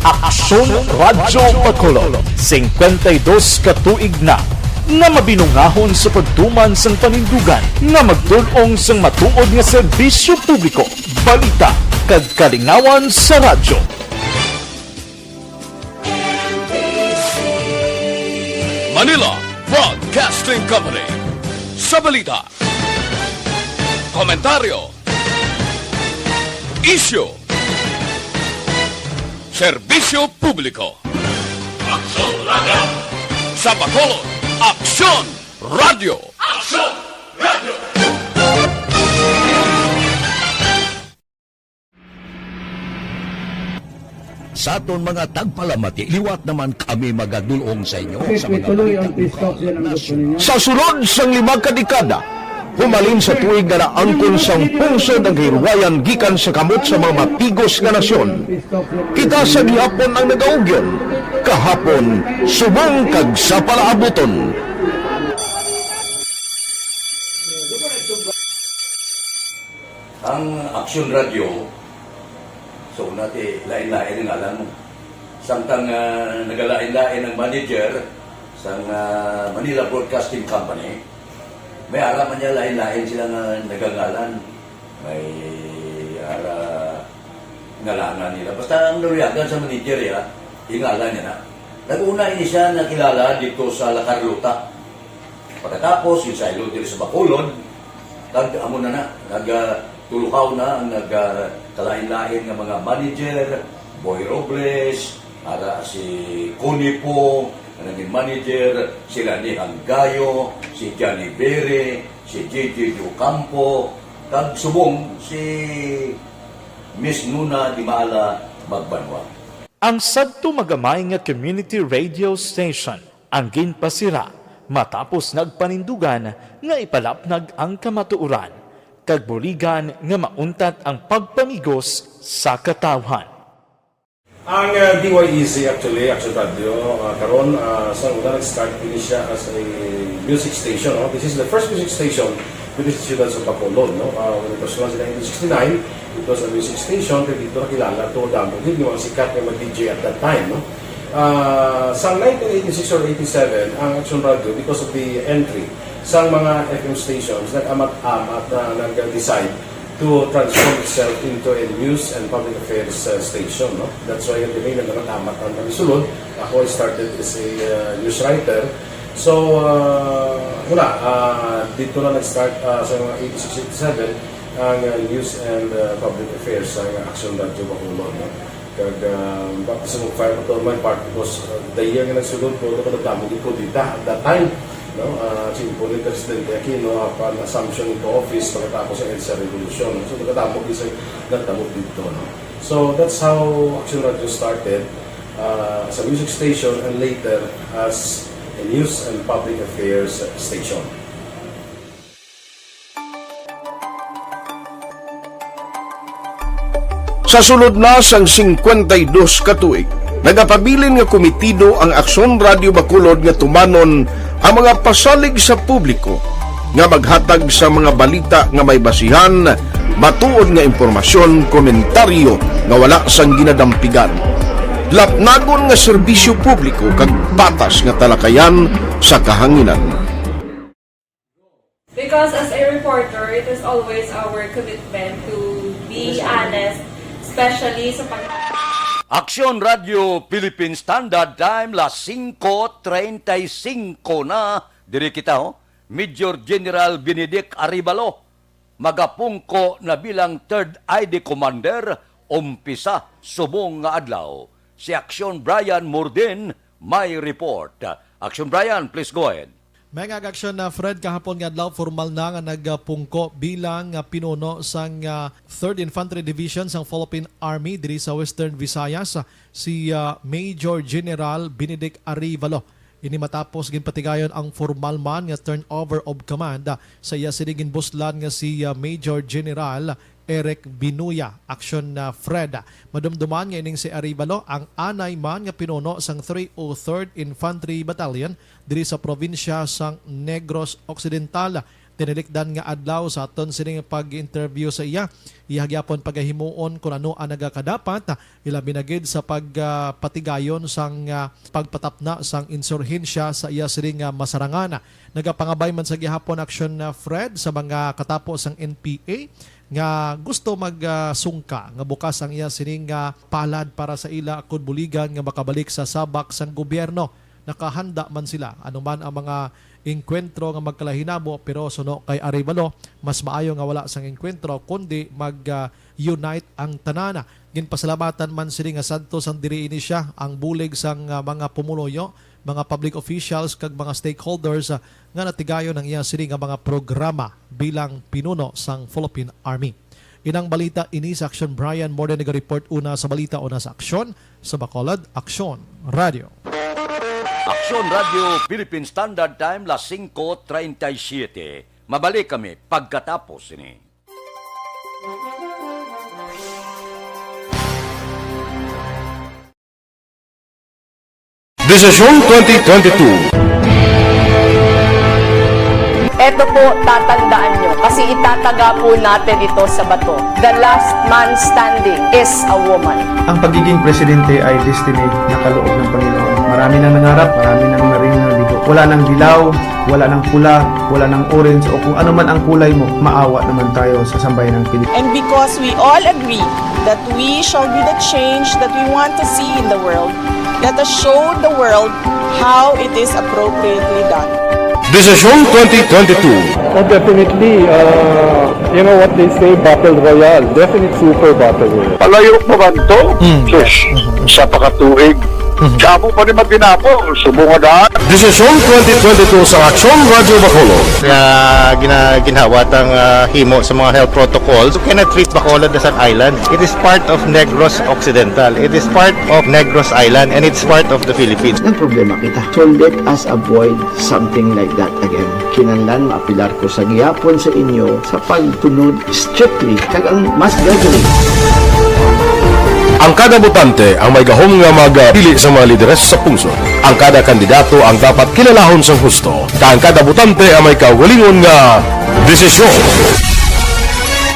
Aksyon Radyo Bacolod, singkwenta y dos ka tuig na nga mabinungahon sa pagtuman sang panindugan nga magtul-ong sang matuod nga serbisyo publiko, balita, kag kalingawan sa radyo. Manila Broadcasting Company. Sa balita, komentaryo, isyu, serbisyo publiko. Aksyon Radyo. Sa Bacolod, Aksyon Radyo. Aksyon Radyo. Sa aton mga tagpalamati, liwat naman kami magadul-ong sa inyo sa mga balita lokal, nasyonal. Sa sulod sang lima ka dekada, humalin sa tuig nga naangkon sang pungsod ang kahilwayan gikan sa kamot sa mga mapigos nga nasyon, kita sa gihapon ang nagaugyon, kahapon, subong kag sa palaabuton. Ang Aksyon Radyo, so, una ti, lain-lain ang ngalan mo. Samtang, ah, nagalain-lain ang manager sang, ah, Manila Broadcasting Company, may ara man niya lain-lain sila nga nagangalan. May ara ngalanan nila. Basta ang naluyagan sa manager, ya, ingalan niya na. Nag-una ini siya nakilala dito sa La Carlota. Pagkatapos, yung saylo diri sa Bacolod, kag amo na na, nag, ah, tulukaw na ang nag, ah, kalain-lain nga mga manager, Boy Robles, ara si Connie Po, nga naging manager, si Lani Hanggayo, si Johnny Bere, si J J Ocampo, kag subong si Miss Nuna Dimala Magbanwa. Ang sadto magamay nga community radio station ang ginpasira matapos nagpanindugan nga ipalapnag ang kamatuoran kag buligan nga mauntat ang pagpamigos sa katawhan. Ang, uh, D Y E Z actually, Action Radio, uh, karon, uh, sa una nag-start ini siya as a music station, no? This is the first music station with the Ciudad sa Bacolod, no? Uh, when it was launched in nineteen sixty-nine, it was a music station, kay dito nakilala to damo gid yung mga sikat nga mga D J at that time, no? Ah, sa nineteen eighty-six or eighty-seven, ang Action Radio, because of the entry sa mga F M stations, nag-amat-amat na nag-decide to transform itself into a news and public affairs, uh, station, no? That's why, nag-amat-amat ang nagsulod. Ako, I started as a, uh, news writer. So, uh, wala, uh, dito na nag-start, uh, sa mga eighty-six, eighty-seven, ang, uh, news and, uh, public affairs sa Action Radio Bacolod, no? Kag, ah, baptism of fire pa to on my part because, ah, the year nga nagsulod ko, ako nagdamo gid ko dita at that time, no? Ah, si Impo ni Presidente Aquino, apan assumption into office pagkatapos sa EDSA Revolution. So, nagdamo gid sa nagdamo dito, no? So, that's how Action Radio started, ah, as a music station and later as a news and public affairs station. Sa sulod na sang singkwenta y dos ka tuig, nagapabilin nga kumitido ang Aksyon Radio Bacolod nga tumanon ang mga pasalig sa publiko nga maghatag sa mga balita nga may basihan, matuod nga impormasyon, komentaryo nga wala sang ginadampigan, lapnagon nga serbisyo publiko kag patas nga talakayan sa kahanginan. Because as a reporter, it is always our commitment to be honest, especially sa pag- Aksyon Radio Philippine Standard Time, las singko treinta y cinco na. Diri kita, ho. Major General Benedict Arevalo, magapungko na bilang Third I D Commander Umpisa subong nga adlaw. Si Aksyon Brian Murdin may report. Aksyon Brian, please go ahead. May nga aksyon na, Fred, kahapon nga adlaw, formal na nga nagpungko bilang, ah, pinuno sang, ah, Third Infantry Division sang Philippine Army diri sa Western Visayas, si, ah, Major General Benedict Arevalo. Ini matapos ginpatigayon ang formal man nga turnover of command, ah, sa iya sini ginbuslan nga si, ah, Major General Eric Binuya, Aksyon, ah, Fred. Madumduman nga ining si Arevalo ang anay man nga pinuno sang three oh third Infantry Battalion diri sa probinsya sang Negros Occidental. Tinilikdan nga adlaw sa aton sining pag-interview sa iya, iya gyapon pagahimuon kung ano ang nagakadapat, ilabi na gid sa pag, ah, patigayon sang, ah, pagpatapna sang insurhensya sa iya sining, ah, masarangan. Nagapangabay man sa gihapon, Aksyon, ah, Fred, sa mga katapo sang N P A nga gusto mag, ah, sungka nga bukas ang iya sining, ah, palad para sa ila kon buligan nga makabalik sa sabak sang gobyerno. Nakahanda man sila anuman ang mga engkwentro nga magkalahinabo, pero suno kay Arevalo, mas maayo nga wala sang engkwentro kundi mag, ah, unite ang tanan. Ginpasalamatan man sini nga santos ang diri ini siya ang bulig sang, ah, mga pumuluyo, mga public officials kag mga stakeholders, ah, nga natigayon ang iya sini nga mga programa bilang pinuno sang Philippine Army. Inang balita ini sa Aksyon Brian, more than nag-report una sa balita, una sa aksyon, sa Bacolod, Aksyon Radio. Aksyon Radio Philippine Standard Time, las singko treinta y siete. Mabalik kami pagkatapos ini. Desisyon twenty twenty-two. Eto po, tatandaan nyo, kasi itataga po natin ito sa bato. The last man standing is a woman. Ang pagiging presidente ay destiny na kaloob ng Panginoon. Marami nang nangarap, marami nang naring nabigo. Wala nang dilaw, wala nang pula, wala nang orange, o kung ano man ang kulay mo, maawa naman tayo sa sambayan ng Pilipinas. And because we all agree that we shall be the change that we want to see in the world, let us show the world how it is appropriately done. Desisyon twenty twenty-two. Oh, definitely, uh, you know what they say, battle royale. Definite super battle royale. Palayo pa man to? Mm. Sus, sa pakatuig. Damo pa ni matinapo, subong nga daan. Desisyon twenty twenty-two sa Aksyon Radyo Bacolod. Nga gina-, ginhawa tang, ah, himo sa mga health protocols. You cannot treat Bacolod as an island. It is part of Negros Occidental. It is part of Negros Island, and it's part of the Philippines. Nagproblema kita. So let us avoid something like that again. Kinahanglan maapilar ko sa gihapon sa inyo sa pagtunod strictly kag ang mass gathering. Ang kada botante ang may gahom nga magpili sa mga lideres sa pungsod. Ang kada kandidato ang dapat kilalahon sang husto, kag ang kada botante ang may kaugalingon nga desisyon.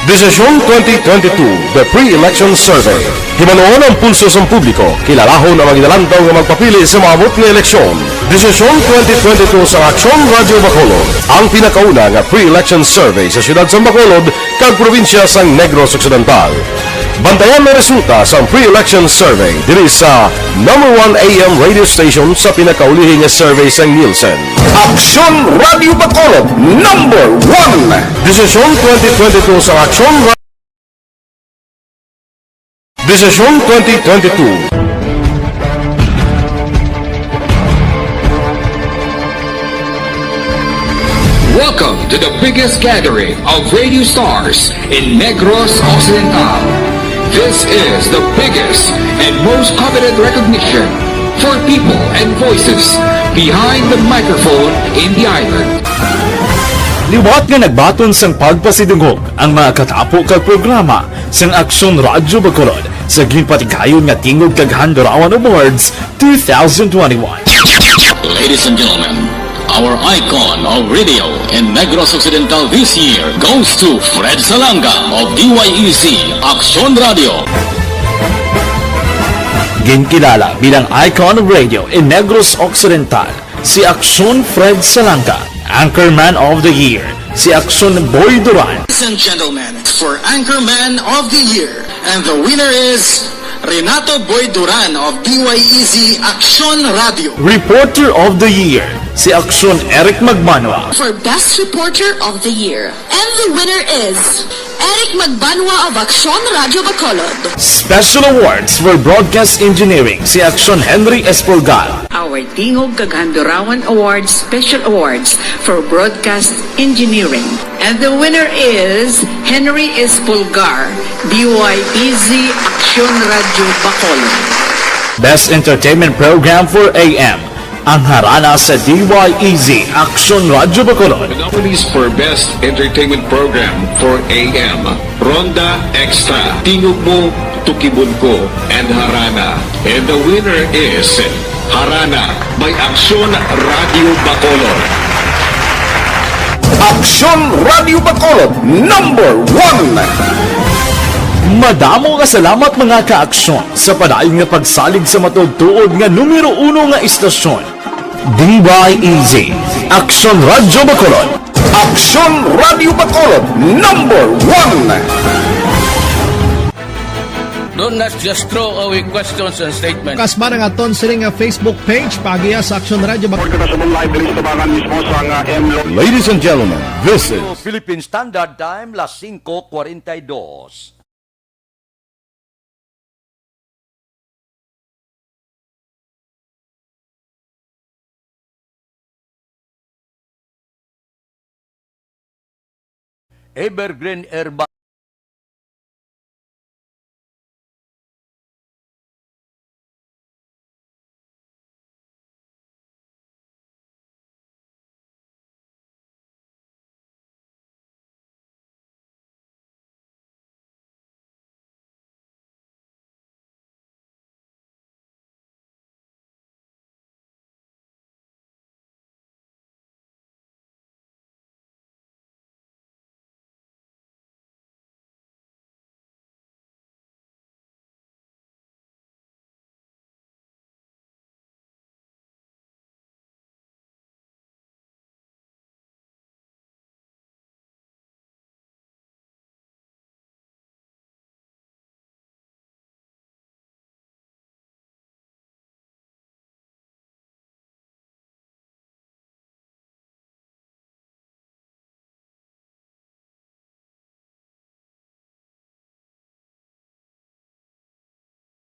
Desisyon twenty twenty-two, The Pre-Election Survey. Himanuon ang pulso sang publiko, kilalahon ang mga ginalantaw nga magpapili sa maabot nga eleksyon. Desisyon twenty twenty-two sa Aksyon Radyo Bacolod, ang pinakauna nga pre-election survey sa siyudad sang Bacolod kag probinsya sang Negros Occidental. Bantayan ang resulta sang pre-election survey diri sa number one A M radio station sa pinakaulihi nga survey sang Nielsen. Aksyon Radyo Bacolod, number one. Desisyon twenty twenty-two sa Aksyon Ra-, Desisyon twenty twenty-two. Welcome to the biggest gathering of radio stars in Negros Occidental. This is the biggest and most coveted recognition for people and voices behind the microphone in the island. Liwat nga nagbaton sang pagpasidungog ang mga katapo kag programa sang Aksyon Radyo Bacolod sa ginpatigayon nga Tingog kag Handurawan Awards two thousand twenty-one. Ladies and gentlemen, our icon of radio in Negros Occidental this year goes to Fred Salanga of D Y E C Aksyon Radyo. Ginkilala bilang icon of radio in Negros Occidental si Aksyon Fred Salanga, Anchorman of the Year, si Aksyon Boy Duran. Ladies and gentlemen, for Anchorman of the Year, and the winner is Renato Boy Duran of D Y E Z Aksyon Radio. Reporter of the Year, si Aksyon Eric Magbanwa. For Best Reporter of the Year. And the winner is Eric Magbanwa of Aksyon Radio Bacolod. Special Awards for Broadcast Engineering, si Aksyon Henry Espolgar. Our Tingog kag Handurawan Awards Special Awards for Broadcast Engineering. And the winner is Henry Espolgar, D Y E Z Aksyon Radio Bacolod. Best Entertainment Program for A M, ang Harana sa D Y E Z Aksyon Radio Bacolod. The nominees for Best Entertainment Program for A M, Ronda Extra, Tingog Mo, Tukibon Ko, and Harana. And the winner is Harana by Aksyon Radio Bacolod. Aksyon Radio Bacolod, number one. Madamo nga salamat, mga ka-aksyon, sa padayon nga pagsalig sa matuod-tuod nga numero uno nga istasyon, D Y E Z, Aksyon Radio Bacolod. Aksyon Radio Bacolod, number one. Don't just throw away questions and statements. Kasba nga aton sini nga Facebook page, paagiha sa Aksyon Radio Bacolod. Report kita sa live diri sa tabangan mismo sa nga M Lo- Ladies and gentlemen, this is Philippine Standard Time, las singko kwarenta y dos. Evergreen Herba-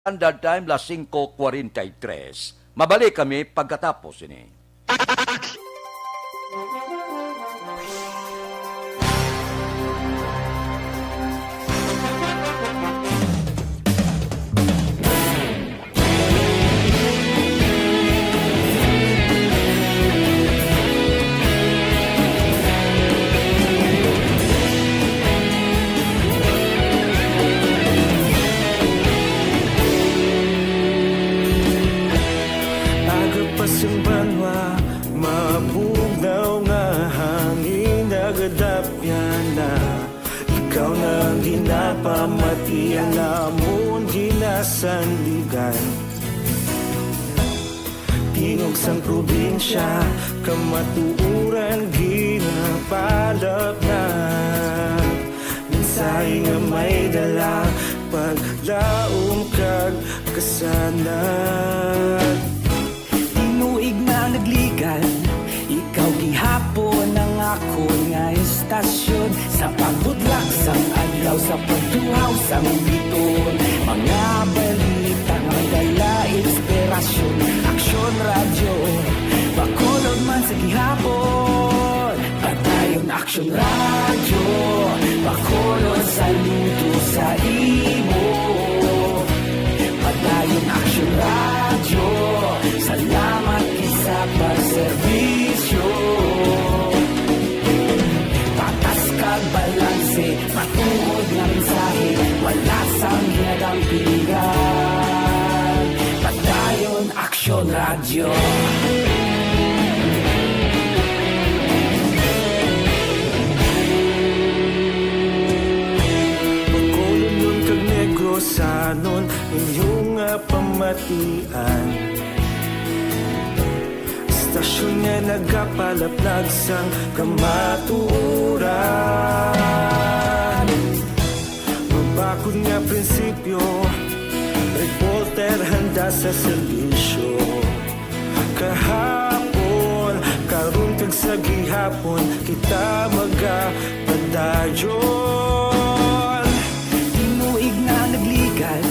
Standard Time, las singko kwarenta y tres. Mabalik kami pagkatapos ini. Aga pa sang banwa, mabugnaw nga hangin nagadapyan na. Ikaw na ang ginapamati, ang amon ginasandigan. Tingog sang probinsya, kamatuoran ginapalapnat. Mensahe nga may dala, paglaom kag kasanag. Tinuig na nagligan, ikaw gihapon ang akon nga istasyon. Sa pagbutlak sang adlaw, sa pagtuhaw sang biton, mga balita nga dala inspirasyon. Aksyon Radyo, Bacolod man sa gihapon. Padayon Aksyon Radyo, Bacolod, saludo sa imo. Padayon Aksyon Radyo, salamat gid sa pagserbisyo. Patas kag balanse, matuod nga mensahe, wala sang ginadampigan. Padayon Aksyon Radyo. Bacolodnon kag Negrosanon, inyo nga pamatian. Istasyon nga nagapalaplag sang kamatuoran. Mabakod nga prinsipyo, Ter handa sa serbisyo. Kahapon, karon kag sa gihapon, kita magapadayon. Tinuig na nagligad,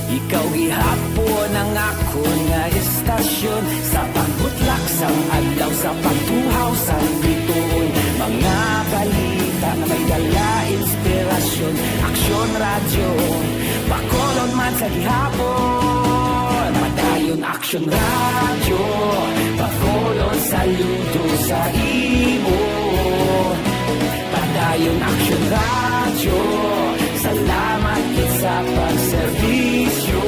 ikaw gihapon ang akon nga istasyon. Sa pagbutlak sang adlaw, sa pagtuhaw sang bituon, mga balita nga may dala inspirasyon. Aksyon Radyo, Bacolod man sa gihapon. Padayon Aksyon Radyo, Bacolod saludo sa imo. Padayon Aksyon Radyo, salamat gid sa pagserbisyo.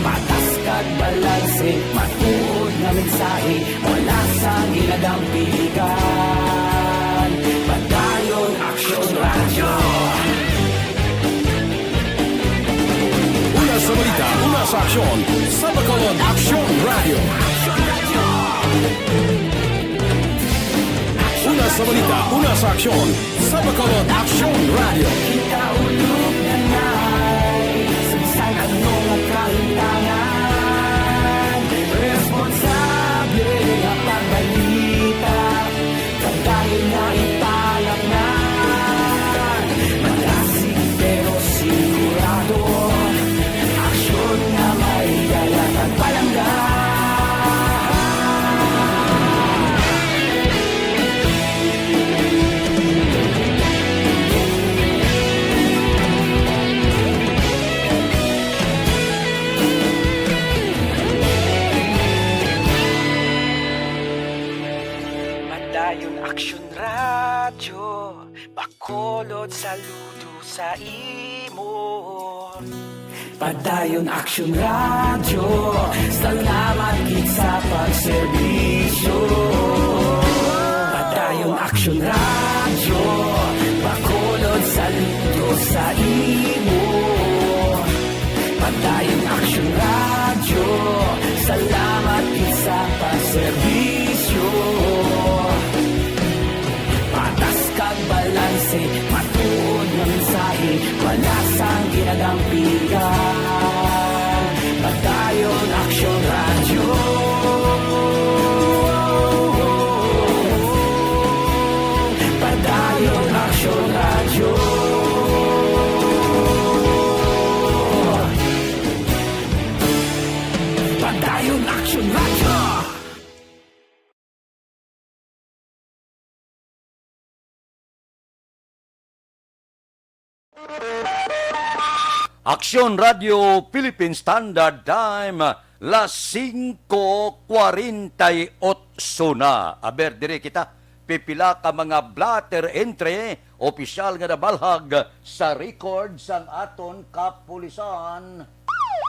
Patas kag balanse, matuod nga mensahe, wala sang ginadampigan. Padayon Aksyon Radyo. Una sa balita, una sa aksyon, sa Bacolod Aksyon Radyo. Una sa balita, una sa aksyon, sa Bacolod Aksyon Radyo. Kita ulog na nai sa bisan ano nga kahintangan. Responsable nga pagbalita, kag dayon nga ipalapnan. Malasig pero sigurado, aksyon nga may dala kag palangga. Padayon Aksyon Radyo, Bacolod saludo sa imo. Padayon Aksyon Radyo, salamat gid sa pagserbisyo. Padayon Aksyon Radyo, Bacolod saludo sa imo. Padayon Aksyon Radyo, salamat gid sa pagserbisyo. Patas kag balanse, matuod nga mensahe, wala sang ginadampigan. Padayon Aksyon Radyo. Padayon Aksyon Radyo. Padayon Aksyon Radyo. Aksyon Radio Philippine Standard Time, las singko kwarenta y otso na. Aber, dire kita, pipila ka mga blotter entry, opisyal nga nabalhag sa record sang aton kapulisan.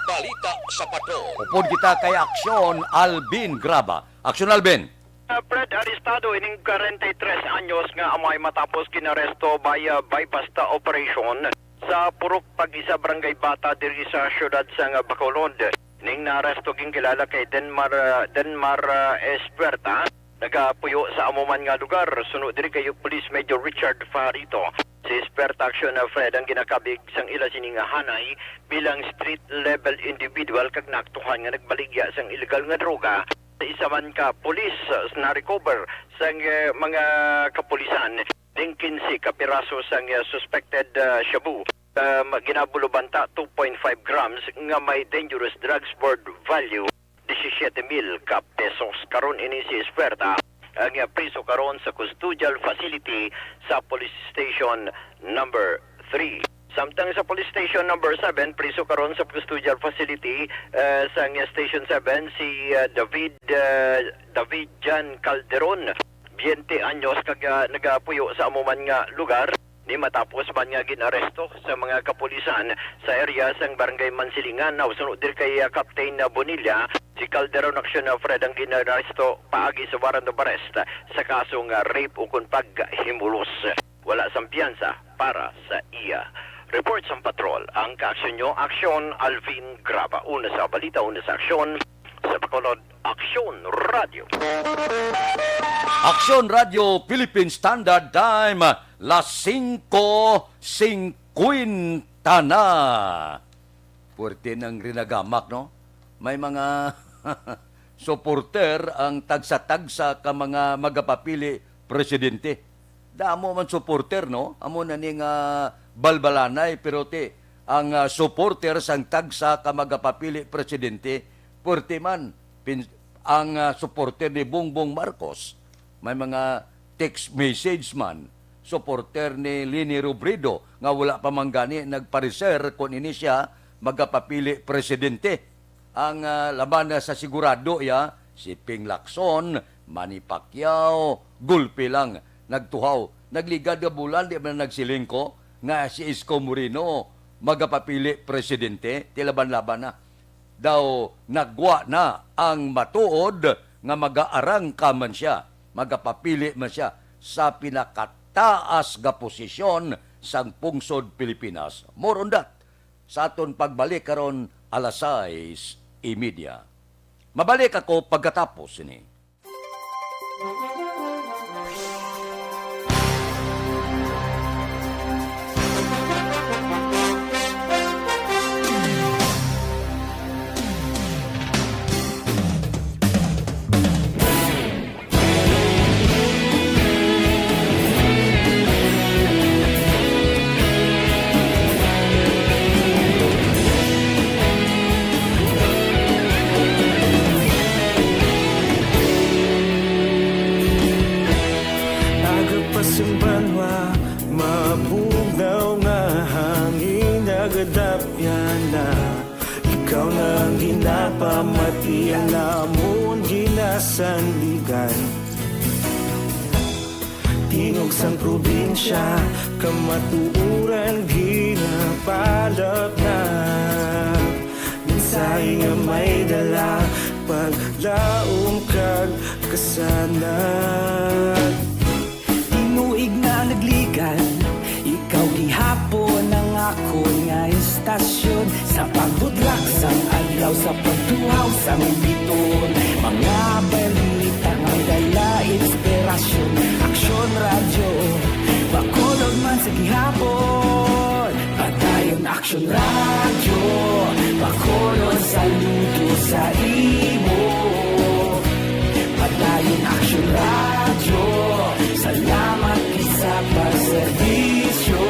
Balita sa Patrol. Upod kita kay Aksyon Alvin Graba. Aksyon Alvin. Uh, Fred, arestado ining kwarenta y tres anyos nga amay matapos ginaresto by, uh, buy-bust operation sa Purok Pag-isa, Barangay Bata, diri sa siyudad sang Bacolod. Ning naaresto ginkilala kay Denmar, uh, Denmar, uh, Espuerta, nagapuyo sa amo man nga lugar. Suno diri kay Police Major Richard Fajarito, si Espuerta Aksyon, uh, Fred, ang ginakabig sang ila sini nga hanay bilang street level individual kag naaktuhan nga nagbaligya sang illegal nga droga sa isa man ka pulis, uh, na-recover sang, uh, mga kapulisan ning quince ka piraso sang, uh, suspected, uh, shabu. Um, ginabulubanta two point five grams nga may dangerous drugs worth value disisiete mil ka pesos. Karon ini si Espuerta ang, uh, priso karon sa custodial facility sa Police Station Number three. Samtang sa Police Station Number seven, priso karon sa custodial facility, uh, sang Station seven si, uh, David, uh, David Jan Calderon, veinte anyos, kag, uh, nagapuyo sa amo man nga lugar. Ni matapos man nga gin-aresto sa mga kapulisan sa area sang Barangay Mansilingan, suno diri kay, ah, Captain Bonilla, si Calderon Action, ah, Fred, ang gin-aresto paagi sa warrant of arrest sa kaso nga rape ukon paghimulos. Wala sang piyansa para sa iya. Report sang patrol, ang kaaksyon nyo, Aksyon Alvin Graba. Una sa balita, una sa aksyon, sa Bacolod, Aksyon Radio. Aksyon Radio Philippine Standard Time, las singko singkwenta na. Puwerte nang rinagamak, no? May mga supporter ang tagsa-tagsa ka mga magapapili presidente. Damo man supporter, no? Amo na ni nga balbalanay, pero ti, ang, ah, supporter sang tagsa ka magapapili presidente, puwerte man. Pin-, ang, ah, supporter ni Bongbong Marcos, may mga text message man, supporter ni Leni Robredo nga wala pa man gani nagpareser kon ini sia magapapili presidente. Ang, ah, laban na sa sigurado iya, si Ping Lacson, Manny Pacquiao, gulpi lang, nagtuhaw, nagligad nga bulan, di man nagsiling ko nga si Isko Moreno magapapili presidente, ti laban-laban na. Daw nagwa na ang matuod nga magaarangka man sia, magapapili man sia sa pinakataas nga posisyon sang pungsod Pilipinas. More on that sa aton pagbalik karon alas sais y media. Mabalik ako pagkatapos sini. Aga pa sang banwa, mabugnaw nga hangin nagadapyan na. Ikaw na ang ginapamati, ang amon ginasandigan. Tingog sang probinsya, kamatuoran ginapalapnap. Mensahe nga may dala, paglaom kag kasanag. Tinuig na nagligad, ikaw gihapon ang akon nga istasyon. Sa pagbudlak sang adlaw, sa pagtuhaw sang bituon, mga balita nga dala inspirasyon. Aksyon Radyo, Bacolod man sa gihapon. Padayon Aksyon Radyo, Bacolod, saludo sa imo. Padayon Aksyon Radyo, salamat gid sa pagserbisyo.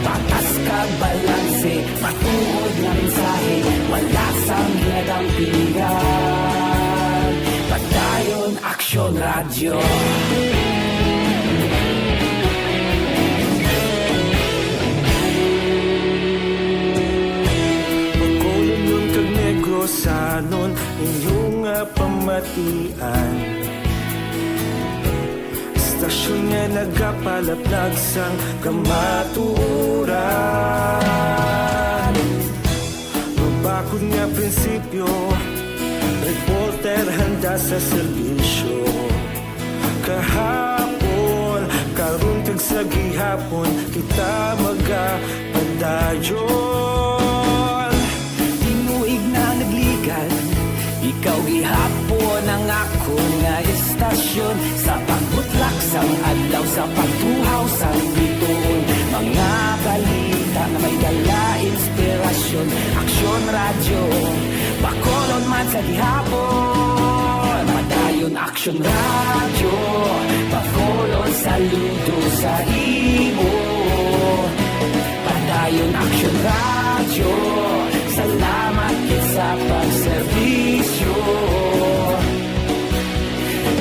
Patas kag balanse, matuod nga mensahe, wala sang ginadampigan. Padayon Aksyon Radyo. Bacolod kag Negrosanon, inyo nga pamatian. Istasyon nga nagapalaplag sang kamatuoran. Mabakod nga prinsipyo, reporter handa sa serbisyo. Kahapon, karon kag sa gihapon, kita magapadayon. Tinuig na nagligad, ikaw gihapon ang akon nga istasyon. Sa pagbutlak sang adlaw, sa pagtuhaw sang bituon, mga balita nga may dala inspirasyon. Aksyon Radyo, Bacolod man sa gihapon. Padayon Aksyon Radyo, Bacolod, saludo sa imo. Padayon Aksyon Radyo, salamat gid sa pagserbisyo.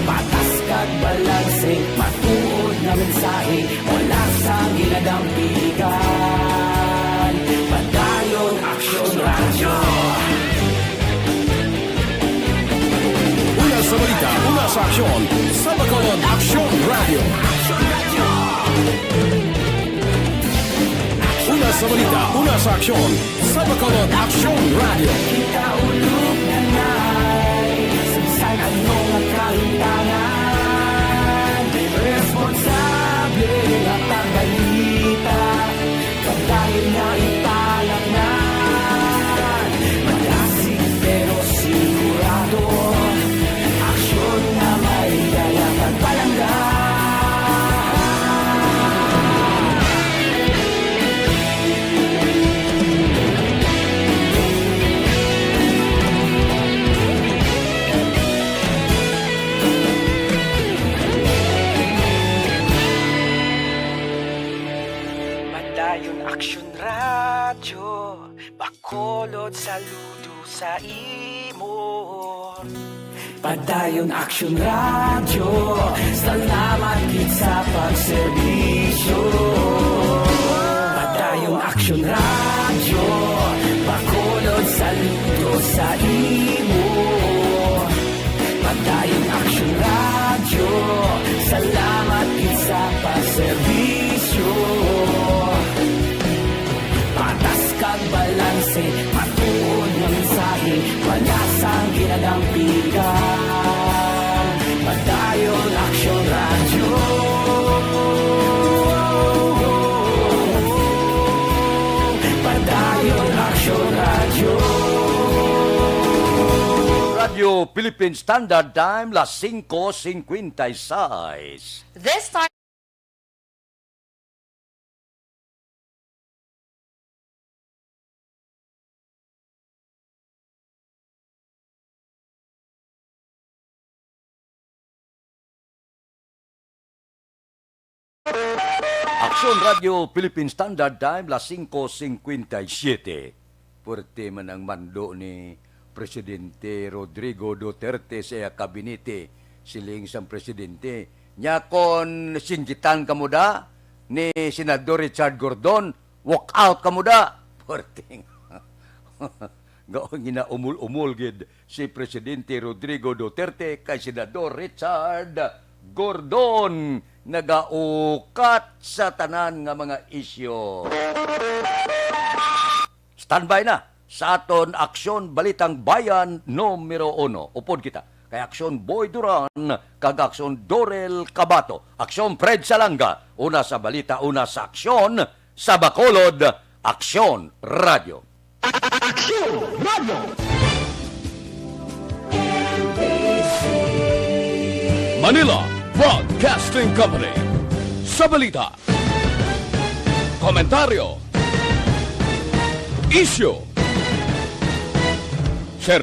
Patas kag balanse, matuod nga mensahe, wala sang ginadampigan. Padayon Aksyon Radyo. Una sa balita, una sa aksyon, sa Bacolod Aksyon Radyo. Una sa balita, una sa aksyon, sa Bacolod Aksyon Radyo. Kita ulog na na'y sa ano nga kahimtangan. Responsable nga pagbalita, pagdayon nga ipalaknan. Madasig pero sigurado, aksyon nga may dala pagpalangga. Saludo sa imo. Padayon Aksyon Radyo, salamat gid sa pagserbisyo. Padayon Aksyon Radyo, Bacolod, saludo sa imo. Padayon Aksyon Radyo, salamat gid sa pagserbisyo. Patas kag balanse, matuod nga mensahe, wala sang ginadampigan. Padayon Aksyon Radyo. Padayon Aksyon Radyo. Radyo Philippine Standard Time, las singko singkwenta y seis. This time, Aksyon Radyo Philippine Standard Time, las singko singkwenta y siyete. Puwerte man ang mando ni Presidente Rodrigo Duterte sa iya kabinete, siling sang presidente. Nya kon singgitan kamo da ni Senador Richard Gordon, walk out kamo da. Puwerte nga. Gaon ginaumol-umol gid si Presidente Rodrigo Duterte kay Senador Richard Gordon, nagaukat sa tanan nga mga isyu. Standby na sa aton Aksyon Balitang Bayan numero uno. Upod kita kay Aksyon Boy Duran kag Aksyon Dorel Cabato. Aksyon Fred Salanga, una sa balita, una sa aksyon, sa Bacolod, Aksyon Radyo. Aksyon Radyo. Manila Broadcasting Company. Sa balita, komentaryo, isyu,